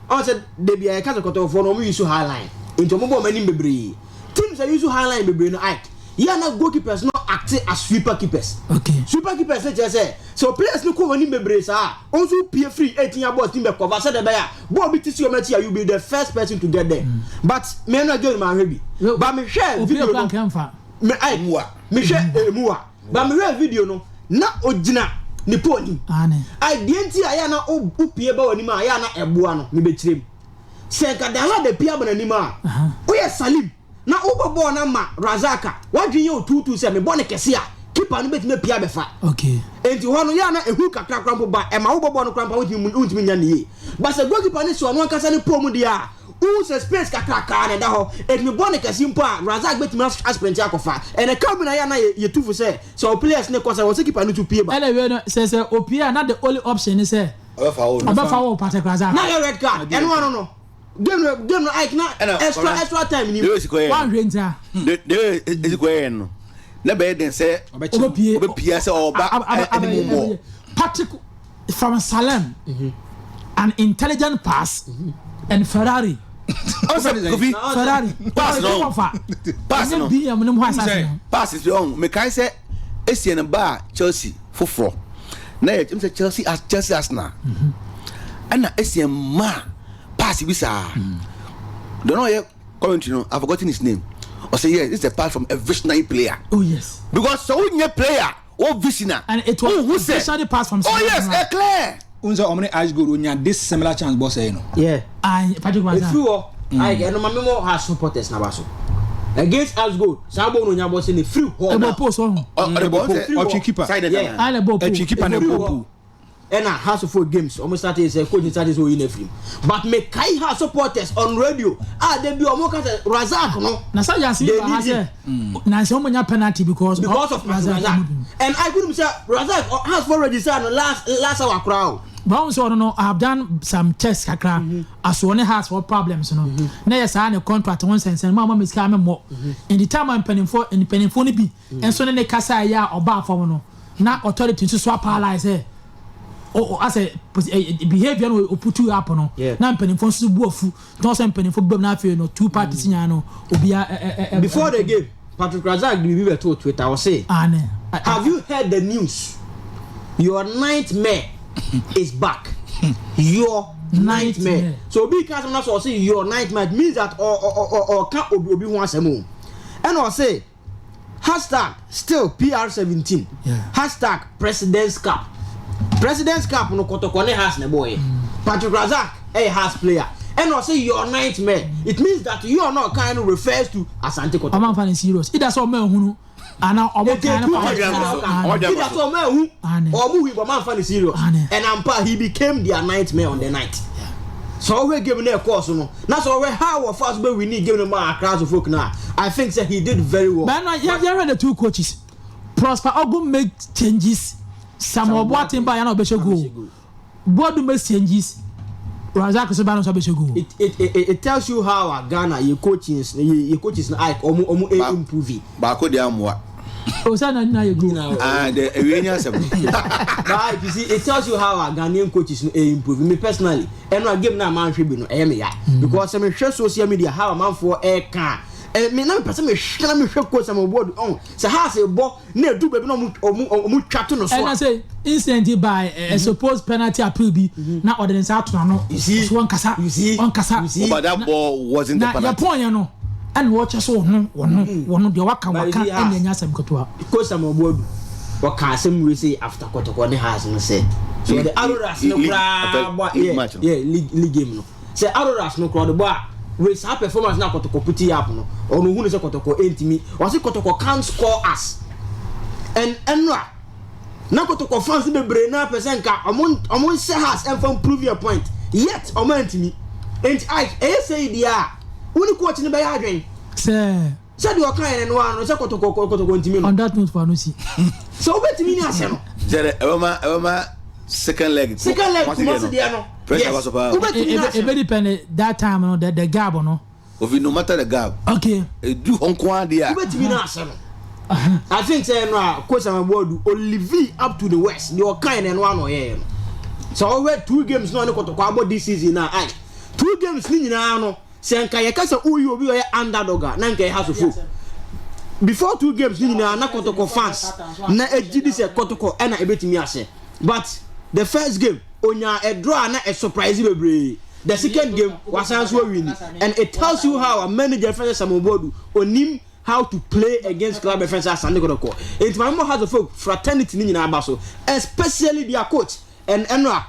ɔn sɛ debi a yɛka sɛ Kɔtɔkɔfoɔ no, ɔmo use high line, nti ɔmo bɔ ɔmo anim bebree. Teams a use high line bebree no, Ike, yɛ na goalkeepers no act as sweeper keepers. Sweeper keepers ne kyerɛ sɛ players no kɔ wɔn anim bebree saa, ɔn nso pie free 18 yard box team bɛ cover sɛ de bɛyɛ a ball bi ti si wɔn akyi a, you be the first person to get there. But mɛ no again, maa hwɛ bi, but mi hwɛ video no, mi Ike, mi hwɛ emuwa, but mi hwɛ video no na ogyina ne pole nim. Ike, deɛ nti a yɛ na o pie ba wɔn anim a yɛ na ɛboa no, mi bɛ kyerɛ mu sɛ nka Danlad de pie aba n'anim a, woyɛ Salim na wobɔ bɔɔl no ama Razak a, wadwene yɛ otuutu sɛ mebɔ ne kɛse a, keeper no bɛtumi apia bɛfa. Enti hɔ no yɛ na ehu kakra kora mpo ba, ɛma wobɔ bɔɔl no kora mpo a, wontumi nya ne yie. But sɛ goalkeeper no si ɔno ankasa ne pole mu deɛ a, wohu sɛ space kakrakaa na ɛda hɔ, ɛtumi bɔ ne kɛse mpo a, Razak bɛtumi asprint akɔfa. Ɛnɛ ka bi na yɛ na yɛtu fo sɛ wo players ne kɔ sɛ wɔ sɛ keeper no to pie ba. Ɛna wei no, sɛ opie a, na the only option ne sɛ ɔbɛfa wɔ Patrick Razak. Na yɛ red card ɛno ano no game no, Ike, na extra time ni. Wanhwɛ ntia. De esi kɔ yɛ no na bɛyɛ den sɛ ɔbɛpie ɔbɛpie sɛ ɔba ɛne mu bɔ. Patrick from Salem, an intelligent pass and Ferrari. Ɔsɛ Kofi. Ferrari. Pass no. Pass no. BM no mu hɔ asase no. Pass bi ɔn mekae sɛ esie no ba Chelsea foforɔ na yɛ sɛ Chelsea Arsenal, ɛna esie maa pass bi saa dɔn ɔyɛ commentary no, I forgotten his name, ɔsɛ, "Yes, this is a pass from a visionary player." Because sɛ wonyɛ player o visionary And it was who sɛ visionary pass from oh yes, ɛ clear. N sɛ ɔmo ne Ash Gold onya this similar chance bɔ sɛɛ no. Yeah. Ayi, Patrick Razak. Efiri hɔ, Ike, ɛno ma memo Hearts supporters na ba so against Ash Gold saa bɔ no onya bɔ sɛ ne firi hɔ. Ɛbɔ post ɔho. Ɔde bɔ sɛ ɔtwe keeper. Side Yeah. Ayɛ bɔ post. Ɛtwe keeper na Efiri ɛbɔ hɔ. pool. Ɛna Hearts of games ɔmo start sɛ coach start sɛ oyi na firi mu, but me kai Hearts supporters on radio a de bi ɔmo ka sɛ Razak no. Na sɛ yasi ba ha sɛ na sɛ ɔmo nya penalty because. Because of Razak, and I couldn't say Razak Hearts for register no last last hour koraa o. But ɔn sɛ ɔno no, I have done some tests kakra aso ɔne Hearts for problems no na yɛ saa ne contract ho nsɛnsɛn mu a ɔma mi sika mi mmɔ in the time a mpanimfoɔ no bi nso ne kasa yɛ a ɔbaa fam no, na authority nso so apalae sɛ o asɛ behaviour no oputu up no. Na mpanimfoɔ nso bu afu tí wọ́n sɛ mpanimfoɔ bɛm na afei no two parties nyinaa no obiara ɛ ɛ ɛ. Before the game, Patrick Razak de biribi bɛto Twitter, ɔse, Ane. "Have you heard the news? Your nightmare is back. Your nightmare." Nightmare. So obi ka asɛm na sɛ ɔse "your nightmare", it means that ɔ ɔ ɔ ɔka obi ho asɛm o. Ɛna ɔse #StillPR17 #PresidentsCup. President's Cup no, Kɔtɔkɔ ne Hearts na ɛbɔɔyɛ. Patrick Razak ɛyɛ Hearts player. Ɛna ɔse "your nightmare". It means that your no kind of refers to Asante Kɔtɔkɔ. Ɔmo anfa ne serious ida sɛ ɔmo ehunu ana ɔmo kan no. Ɔmo adwene akɔ so. Ɔmo adwene Either akɔ so. sɛ ɔmo ehu ɔmo hu, but ɔmo anfa ne serious. And ampa, he became their nightmare on the night. Sɛ ɔhwɛ game no ɛkɔɔ so no, na sɛ ɔhwɛ how wɔfa so bɛ win game no ma Accra so folk na, I think say he did very well. But no, yɛ the two coaches, Prosper Ogum make changes, Samuel Boateng ba yana ɔbɛhyɛ goal, Boadu make changes, Razak so ba no so ɔbɛhyɛ goal. It tells you how our Ghana yɛ coaches yɛ coaches na Ike, ɔmo improve. Baako deɛ amoa. O sɛ na nyina yɛ goal. Ah, de ewie nya asɛm. But Ike, you see, it tells you how our Ghanaian coaches no improve. Me personally, ɛno a game na man hwɛ bi no, ɛyɛ me ya because sɛ mehwɛ social media how amanfoɔ ɛɛka ɛ me na mepɛ sɛ mehwɛ na mehwɛ coach ama ɔbɔ ɔn sɛ ha sɛ bɔ na edu baabi na ɔmo twa to no so ɛna a. Sɛ incident by a supposed penalty appeal bi na ɔde ne nsa ato n'ano. You see? So ɔnkasa. You see? Ɔnkasa. You see? But that ball wasn't a na penalty. yɛpɔn yɛn no, ɛna wɔkyɛ so wɔno wɔno wɔno deɛ waka But you waka see, ɛna ɛnya asɛm ketewa. Coach Samuel Boadu. Ɔka asɛm wei sei after Kɔtɔkɔ ne Hearts no sɛ sɛ ɔde Auroras no koraa bɔ a yeah yeah league league game no sɛ Auroras no koraa ɔde bɔ a with saa performance na Kɔtɔkɔ put up no ɔno ohunu sɛ Kɔtɔkɔ ntumi ɔse Kɔtɔkɔ can't score us and ɛnora na Kɔtɔkɔ fans bebree na pɛ sɛ nka ɔmo ɔmo nhyɛ Hearts ɛnfa improve your point yet ɔmo antumi nti Ike ɛyɛ sɛ yi deɛ a wo ne coach no bɛyɛ adwen. Sɛ. Sɛdeɛ ɔkaeɛ no, ɛno ara no, sɛ kɔtɔkɔ kɔtɔkɔ ntumi no. On that note, fa no si. Sɛ wobɛtumi ne ahyɛ no. Sɛ ɛbɛma ɛbɛma second leg. Second leg Kumasi deɛ no. Pressure ba so paa. Wobɛtumi ne ahyɛ no. Ebe depend that time no the the gap no. Ofi no matter the gap. Okay. Edu hɔ nko ara deɛ a. Wobɛtumi ne ahyɛ no. I think sɛ ɛno a coach Amaboadu olivi up to the west deɛ ɔkaeɛ no ɛno ara na ɔyɛeɛ no. Sɛ ɔhwɛ two games na ɔne kɔtɔkɔ abɔ this season na ayi two games ne nyinaa no. Sɛ nka yɛka sɛ woyi obi a ɔyɛ underdog a, na nka ɛyɛ Hearts of Oak. Before two games no nyinaa na Kɔtɔkɔ fans na egye di sɛ Kɔtɔkɔ ɛna ebetumi ahyɛ. But the first game onyaa a draw a na ɛsurprise bebree. The second game wasan nso awini and it tells you how a manager yɛfrɛ sɛ Samuel Boadu onim how to play against club yɛfrɛ sɛ Asante Kɔtɔkɔ. Enti ma memmɔ Hearts of Oak fraternity no nyinaa aba so especially their coach. And ɛno a,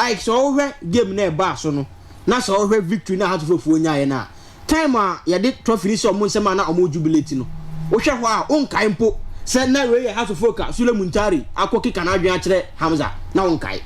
Ike sɛ wohwɛ game no a ɛbaa so no, na sɛ wohwɛ victory no a Hearts of Oak foɔ nyaeɛ no a, time a yɛde trophy no hyɛ wɔn nsam a na wɔn jubilate no, wohwɛ hɔ a wonkae mpo sɛ na wei yɛ Hearts of Oak a Sule Muntari akɔ keka n'adwene akyerɛ Hamza, na wonkae.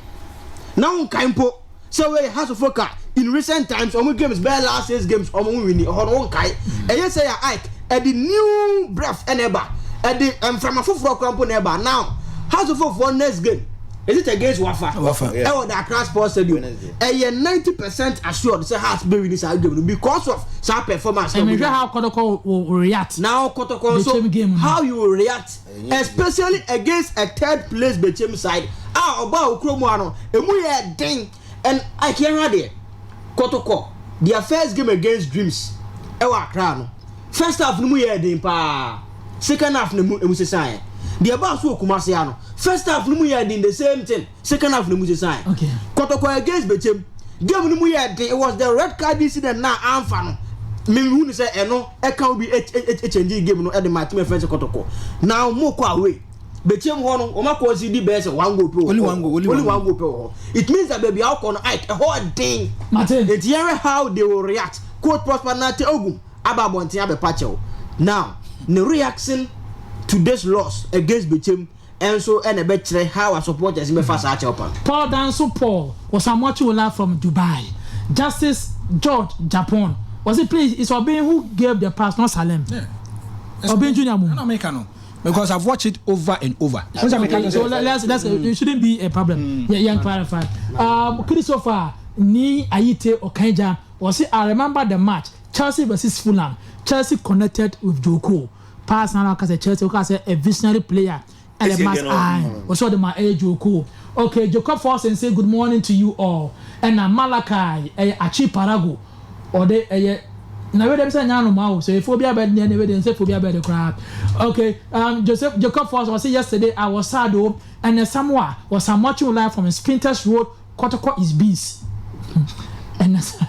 Na wonkae mpo sɛ wei yɛ Hearts of Oak a in recent times wɔn games bɛyɛ last six games wɔn nwini, ɛhɔ no wonkae. Ɛyɛ sɛ yɛ Ike, ɛde new breath ɛna ɛba, ɛde mframa foforɔ koraa mpo na ɛba. Now, Hearts of Oak foɔ next game, Is it against Wafa? Wafa, yeah. Ɛwɔ the Accra Sports Stadium. Ɛyɛ 90% assured sɛ Hearts bɛ win saa game no because of saa performance. Ɛmɛ hwɛ how Kotoko will react. Now Kotoko nso how you will react especially against a third place Bechem side a ɔba okuro mu ano emu yɛ den and akiyahwa deɛ Kotoko their first game against Dreams ɛwɔ Accra no. First half no mu yɛɛ den paa, second half no emu emu sesaeɛ. Deɛ ɛbaa so wɔ Kumasi ha no, first half no mu yɛɛ den the same thing, second half no mu sesaeɛ. Okay. Kɔtɔkɔ against Bechem, game no mu yɛɛ den, it was the red card incident na amfa no. Mehu no sɛ ɛno ɛka wo bi ɛkyɛngye game no ɛde ma team ɛfɛn sɛ Kɔtɔkɔ. Now mo kɔ away. Bechem hɔ no, wɔn akɔ si di bɛyɛ sɛ one goal pɛ wɔ Only one goal, only one goal pɛ wɔ hɔ. It means that baabi a wokɔ no, Ike, ɛhɔ den. Mate. Enti yɛnhwɛ how they will react. Coach Prosper Nartey Ogum aba abɔnten abɛpa kyɛw. Now, ne reaction to this loss against Bechem nso na ɛbɛkyerɛ how a supporters no bɛfa saa kyɛw pa no. Paul Danso Paul was I'm watching you live from Dubai. Justice George Japon was it please it's Obeng who gave the pass not Salem. Yeah. Obeng Junior mu. Ɛna meka no because I've watched it over and over. So let's it shouldn't be a problem. Yeah, yeah, clarify. Christopher Ni Ayite Okanja Ɔse I remember the match Chelsea vs Fulham Chelsea connected with Joe Cole pass na na ɔka sɛ Chelsea ɔka sɛ a visionary player ɛde ma ae ɔsɛ ɔde ma ɛyɛ Joe Cole okay Jacob Forson say good morning to you all ɛna Malachi ɛyɛ Achi Parago ɔde ɛyɛ na wei deɛ sɛ nyɛ anoma o sɛ efuo bi abɛde deɛ na wei deɛ nsɛ fuo bi abɛde koraa okay Joseph Jacob Forson ɔse yesterday I was sad o ɛnɛ Samoa was I'm watching live from Spintex Road Kɔtɔkɔ is beans ɛna sa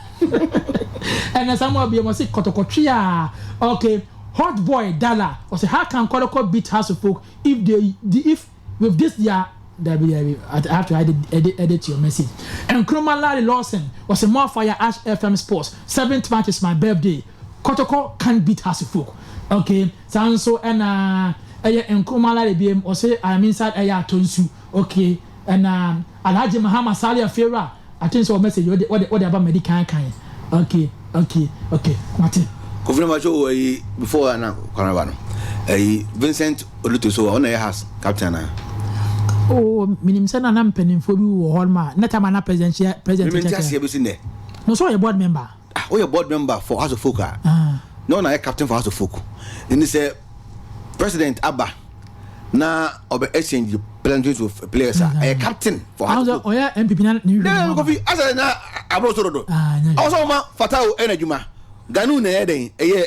ɛna Samuel biem ɔsi kɔtɔkɔ twea okay hot boy dala ɔsi how can kɔtɔkɔ beat house of folk if they if with this their dabi dabi I have to edit edit edit your message Nkrumah Larry Lawson ɔsi more fire Ash FM sports seventh March is my birthday kɔtɔkɔ can't beat house of folk okay saa nso ɛna ɛyɛ Nkrumah Larry biem ɔsi I am inside ɛyɛ atɔ nsu okay. Ɛna Alhaji Mahama Saleh Afiewura I think sɛ wɔ message wode wode wode aba madi kan akan okay okay okay mate. Kofi na macho wɔ yi before na kwan ba no ɛyi Vincent Oluto so ɔna yɛ house captain na. Oh minim sɛ na na mpanimfoɔ bi wɔ hɔ ma na time na presidential president kyɛ. Mímí aseɛ bi si nɛ. No so ɔyɛ board member. Ah ɔyɛ board member for House of Folk a. Ah. Na ɔna yɛ captain for House of Folk. Ɛni sɛ president aba. Na ɔbɛ exchange plenty of players a ɛyɛ captain for heart of ɔyɛ npp na ne hwɛ mu kofi asɛ na aburo so dodo ɔwɔ sɛ ɔma fatawo ɛna adwuma ganu na ɛyɛ dɛn ɛyɛ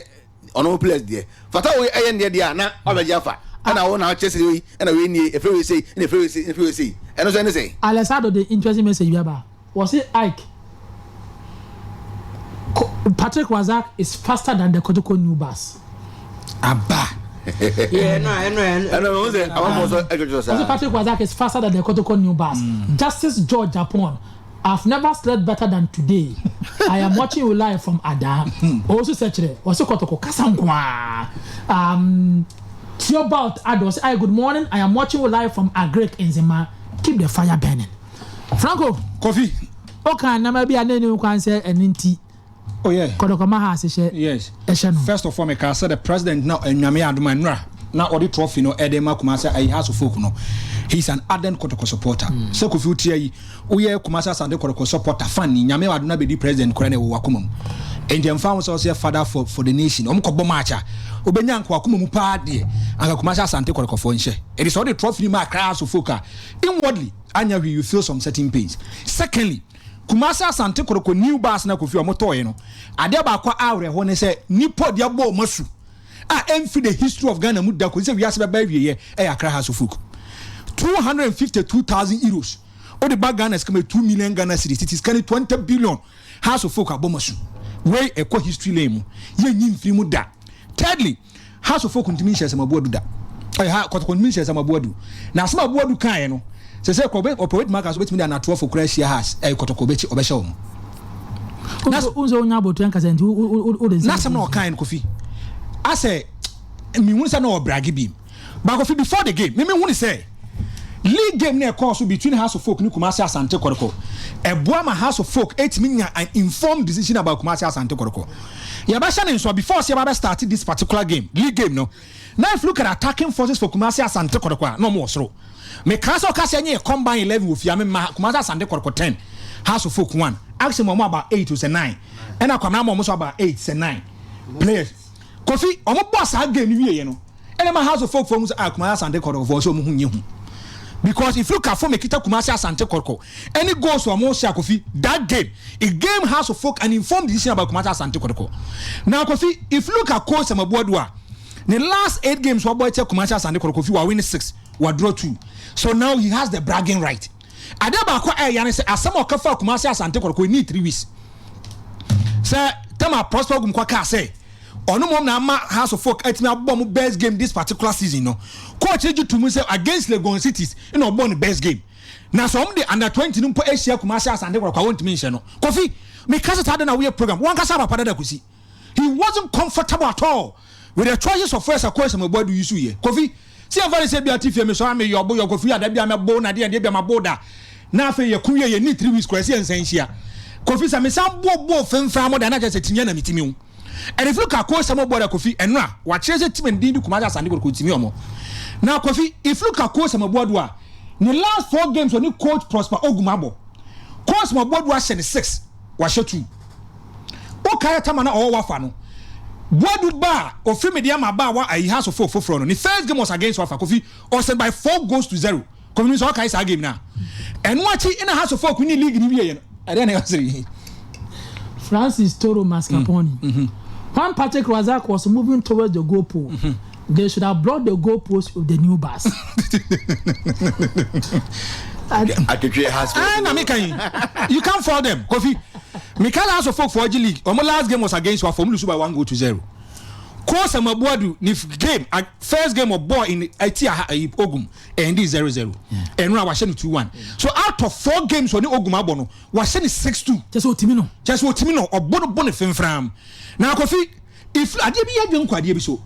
ɔno players deɛ fatawo ɛyɛ ndeɛ deɛ a na ɔbɛgye afa ɛna wo na ɔkyɛ sɛ wei ɛna wei nie ɛfɛ wei sei ɛna ɛfɛ wei sei ɛna ɛfɛ wei sei ɛno so ɛne sɛ. Alessandro de interesting message bi aba wɔsi Ike Patrick Razak is faster than the Kotoko new bus. Aba. Yeah, no, ɛno ɛno. Ɛna wɔn sɛ amanfoɔ sɛ ɛtwitwi Ɔsɛ saa. Patrick Razak is faster than the Kotoko new bus. Justice George Japan. I've never slept better than today. I am watching you live from Ada. Also, Sechre, also Kotoko Kasankwa. Theobald Ado, ɔsɛ, "Hi, good morning. I am watching you live from Agric in Zima. Keep the fire burning." Franco, Kofi. okay, nneɛma bi a n'anim kwan sɛ ɛne nti Oh yeah. Kotoko ma ha ahyehyɛ ɛhyɛ no. First of all, meka sɛ the president na Nyame adom nnora na ɔde trophy no ɛde ma Kumasi ayi Hearts of Oak no, he is an ardent Kotoko supporter. Sɛ Kofi wotia yi, woyɛ Kumasi Asante Kotoko supporter fan ni, Nyame adom na bɛdi president koraa na ɛwɔ wakoma mu. Enti ɛmfa ho sɛ ɔsɛ father for the nation, ɔmo kɔbɔ match a wobɛnya nka wakoma mu paa deɛ anka Kumasi Asante Kɔtɔkɔfoɔ nhyɛ. Ɛde sɛ ɔde trophy no ma Accra Hearts of Oak a, inwardly anya hwee, you feel some certain pains. Secondly, Kumasi Asante Kɔtɔkɔ new bus na Kofi ɔmo tɔɔɛ no, adeɛ baako a awerɛho ne sɛ nipa de abɔ ɔmo asu a ɛmfi the history of Ghana mu da kò sɛ wiase bɛba awieɛ, ɛyɛ Accra Hearts of Oak. €252,000 o de ba Ghana sika ma 2 million Ghana cedis, titi sika ni 20 billion. Hearts of Oak abɔ ɔmo asu wei, ɛkɔ history lane mu, yɛnyi nfiri mu da. Thirdly, Hearts of Oak ntumi nhyɛ Sam Abuadu da, ɔyɛ ha Kɔtɔkɔ ntumi nhyɛ Sam Abuadu na asɛm Abuadu kan no sɛ kɔ ɔpɛ obetumi aka so obetumi de anatoɔ fo kura ahyia Hearts, ɛyɛ Kɔtɔkɔ ɔbɛkyi ɔbɛhyɛ wɔn. Nso wonya abotua nkasa nti wode nsa. N'asɛm na ɔkan no, Kofi, asɛ mihun sɛ na ɔbrag bi but Kofi, before the game, mímí hun sɛ league game na ɛkɔɔ so between Hearts of Oak ne Kumasi Asante Kɔtɔkɔ ɛboa ma Hearts of Oak etumi nya an informed decision about Kumasi Asante Kɔtɔkɔ. Yɛbɛhyɛ ne nso before sɛ yɛba bɛ start this particular game, league game no, na if you look at attacking forces for Kumasi Asante Kɔtɔkɔ a, na ɔmo wɔ soro. Meka sɛ ɔka sɛ ɛnyɛ yɛ combine 11 wɔ fia me ma Kumasi Asante Kɔtɔkɔ 10, Hearts of Oak 1, action mu ɔmo about 8 to sɛ 9, ɛna Kwamina ma ɔmo so about 8 sɛ 9 players. Kofi, ɔmo bɔ saa game no wie yɛ no, ɛna ma Hearts of Oak fɔ mu sɛ, ah, Kumasi Asante Kɔtɔkɔ fɔ sɛ ɔmo ho nye hu, because if you look at form ekita Kumasi Asante Kɔtɔkɔ, any goals ɔmo hyɛ, Kofi, that game, it gave Hearts of Oak an informed decision about Kumasi Asante Kɔtɔkɔ. Now Kofi, if you look at coach Sam Abuadu a, ne last eight games wabɔ ɛkyɛ Kumasi Asante Kɔtɔkɔ, Kofi, wa win six, wa draw two, so now he has the bragging right. Adeɛ baako a ɛyɛ ne sɛ asɛm a ɔka fa Kumasi Asante Kɔtɔkɔ ní 3 weeks sɛ tɛma Prosper Ogum kɔ kaa sɛ ɔno mom na ama Hearts of Oak atumi abɔ mo best game this particular season no, coach gye to mu sɛ against Legon Cities ɛna ɔbɔ ne best game, na sɛ ɔmo de under 20 no mpo ahyia Kumasi Asante Kɔtɔkɔ a, wɔntumi nhyɛ no. Kofi, meka sɛ saa de na woyɛ program wɔn kasa papa dada kosi, he wasn't comfortable at all with the choices of first akɔ ɛsɛm ɛbɔ adu yi so yɛ. Kofi, si ɛnfa de sɛ bi ati fie mi sɔ ame yɛ ɔbo yɛ Kofi ada bi ame bo na deɛ deɛ bi ama bo da na afei yɛ kun yɛ yɛ ni 3 weeks kɔ ɛsi yɛ nsɛn hyia. Kofi, sɛ mesan bo bo fɛnfɛn mo da na kyerɛ sɛ timiya na mi timi wo. And if you look at coach Samuel Boadu, Kofi, ɛnura wakyerɛ sɛ team ndin di Kumasi Asante Kɔtɔkɔ timi ɔmo. Na Kofi, if you look at coach Samuel Boadu a, ne last four games ɔne coach Prosper Ogum abɔ, coach Samuel Boadu ahyɛ ne six, wahyɛ two. Okaayɛ tama na ɔwɔ wafa no, Boadu ba a ofiri Medeama ba a wa ayi Hearts of Oak foforɔ no, ne first game was against Wafa. Kofi, ɔsɛ by 4 goals to 0. Kofi nso ɔkae saa game na ɛno akyi ɛna Hearts of Oak ni league ni wie yɛ no, ɛdeɛ na ɛyɛ yi. Francis Toro Mascarpone. When Patrick Razak was moving towards the goal pole, they should have brought the goal post with the new bus. Atwitwe has. Ah, na meka yi, you can't fault them. Kofi, meka Hearts of Oak for G League, ɔmo last game was against Wafa, ɔmo lose by 1 goal to 0. Coach Boadu ni game, first game of ball in eti aha ayi Ogum ɛndi 0-0, ɛnu a wahyɛ no 2-1. So out of four games ɔne Ogum abɔ no, wahyɛ no 6-2. Kyɛ sɛ otimi no. Kyɛ sɛ otimi no, ɔbɔ no bɔ ne fimfram. Na Kofi, if adeɛ bi yɛ adwene nkɔ adeɛ bi so,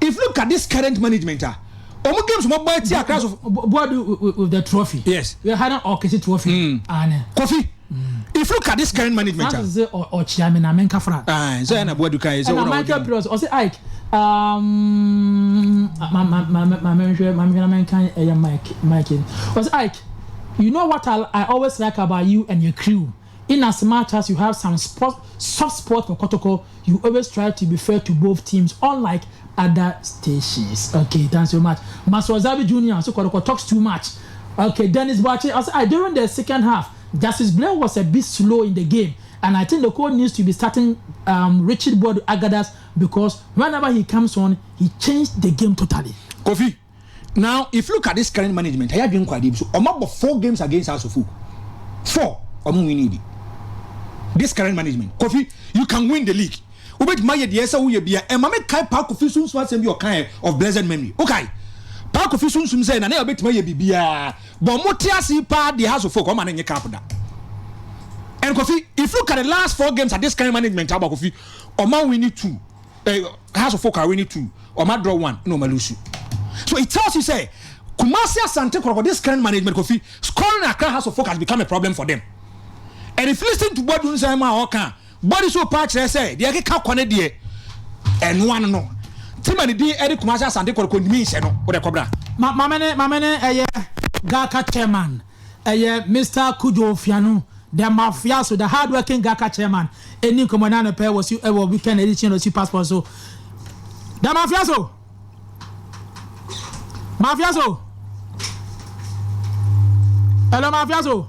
if look at this current management a, ɔmo games ɔmo bɔ eti Accra so. Boadu with the trophy. Yes. We had an orchestra trophy. Ane. Kofi, if look at this current management a. Francis sɛ ɔkyia mi na menka fra. Ah, sɛ ɛna Boadu kan yɛ sɛ ɛna wɔn a Michael wɔdi. Piros ɔsɛ Ike ma ma ma ma ma nhwɛ ma nhwɛ na menka ɛyɛ Mike ɔsɛ, "Ike, you know what I always like about you and your crew? In as much as you have some sport, soft spot for Kotoko, you always try to be fair to both teams, unlike other stations." Okay, thanks so much. Master Wazabi Junior so Kotoko talks too much. Okay, Dennis Boache ɔsɛ, I during the second half, Justice Blair was a bit slow in the game, and I think the coach needs to be starting Richard Boadu Agadas because whenever he comes on, he changed the game totally. Kofi, now if you look at this current management, ɛyɛ adwene nkɔ adeɛ bi so, ɔmo abɔ four games against Hearts of Oak, four, ɔmo win ni bi. This current management, Kofi, you can win the league. Wobɛtumi ayɛ deɛ ɛsɛ woyɛ bia. Ɛma me kae Paa Kofi Sunsum asɛm bi ɔkae of blessed memory. Wokae Paa Kofi Sunsum sɛ Nana Yaw bɛtumi ayɛ biribiara, but ɔmo te ase yi paa deɛ Hearts of Oak ɔma no nye cup da. And Kofi, if you look at the last four games at this kind management aba Kofi, ɔma winni two, Hearts of Oak a winni two, ɔma draw one, ɛna ɔma lose. So it tells you sɛ Kumasi Asante Kɔtɔkɔ this current management Kofi, scoring Accra Hearts of Oak has become a problem for them. And if you listen to Boadu nsɛm a ɔka a, Body so paa kyerɛ sɛ deɛ ɛkeka kɔ no deɛ ɛno ano no ti ma ne din ɛde Kumasi Asante Kɔtɔkɔ ntumi nhyɛ no wode kɔ bra. Ma mame ne mame ne ɛyɛ GHALCA chairman ɛyɛ Mister Kudjo Fianu the mafiaso the hard working GHALCA chairman ɛni nkɔmɔ ɛna anɔpɛ wɔ su ɛwɔ weekend edition of Super Sports so the mafiaso. Mafia so. Hello, Mafia so.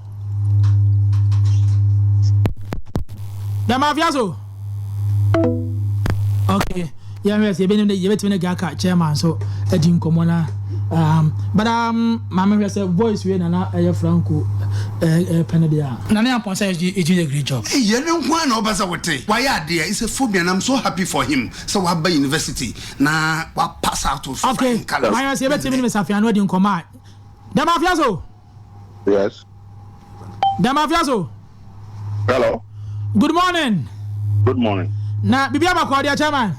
The Mafia so. Okay. Yeah, yes, yɛbɛnim de yɛbɛtumi ne gaka chairman so adi nkɔmmɔ na but maame hwɛ sɛ voice wei nana ɛyɛ Franco ɛpɛ no deɛ a. Nana Amponsah is doing a great job. Ei ɛno nko ara na wopɛ sɛ wote? Wayɛ adeɛ, it's a phobia and I'm so happy for him sɛ waba university na wa pass out with Okay, flying colours. mayɛ sɛ yɛbɛtumi ne Mr. Fiano adi nkɔmmɔ a. Dɛm afia so. Yes. Dɛm afia so. Hello. Good morning. Good morning. Na biribi aba kɔ deɛ chairman.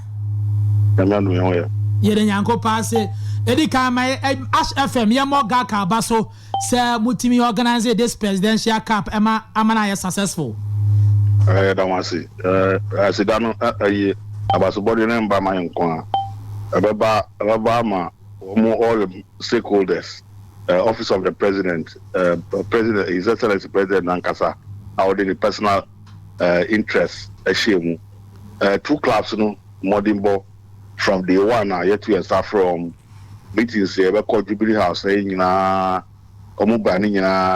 Nyame adom yɛn ho yɛ. Yɛde Nyanko paa se ɛdi kan ma Ash FM yɛmmɔ Gaka aba so Sɛ mo tumi organise this presidential cup ɛma ama no ayɛ successful. Ɛɛ yɛda mo ase. Ɛɛ aseda no ɛyi abasobɔdeɛ no ɛmba ma yɛn nko ara. Ɛbɛba ɛbɛba ama wɔn all the stakeholders, ɛɛ office of the president, ɛɛ president his excellency president nankasa a ɔde ne personal ɛɛ interest ɛhyɛɛ mu. Ɛɛ two clubs no mmɔdenbɔ from day one a yɛto yɛn nsa frɛ wɔn meetings yɛbɛkɔ Jubilee House na yɛn nyinaa wɔn ba ne nyinaa.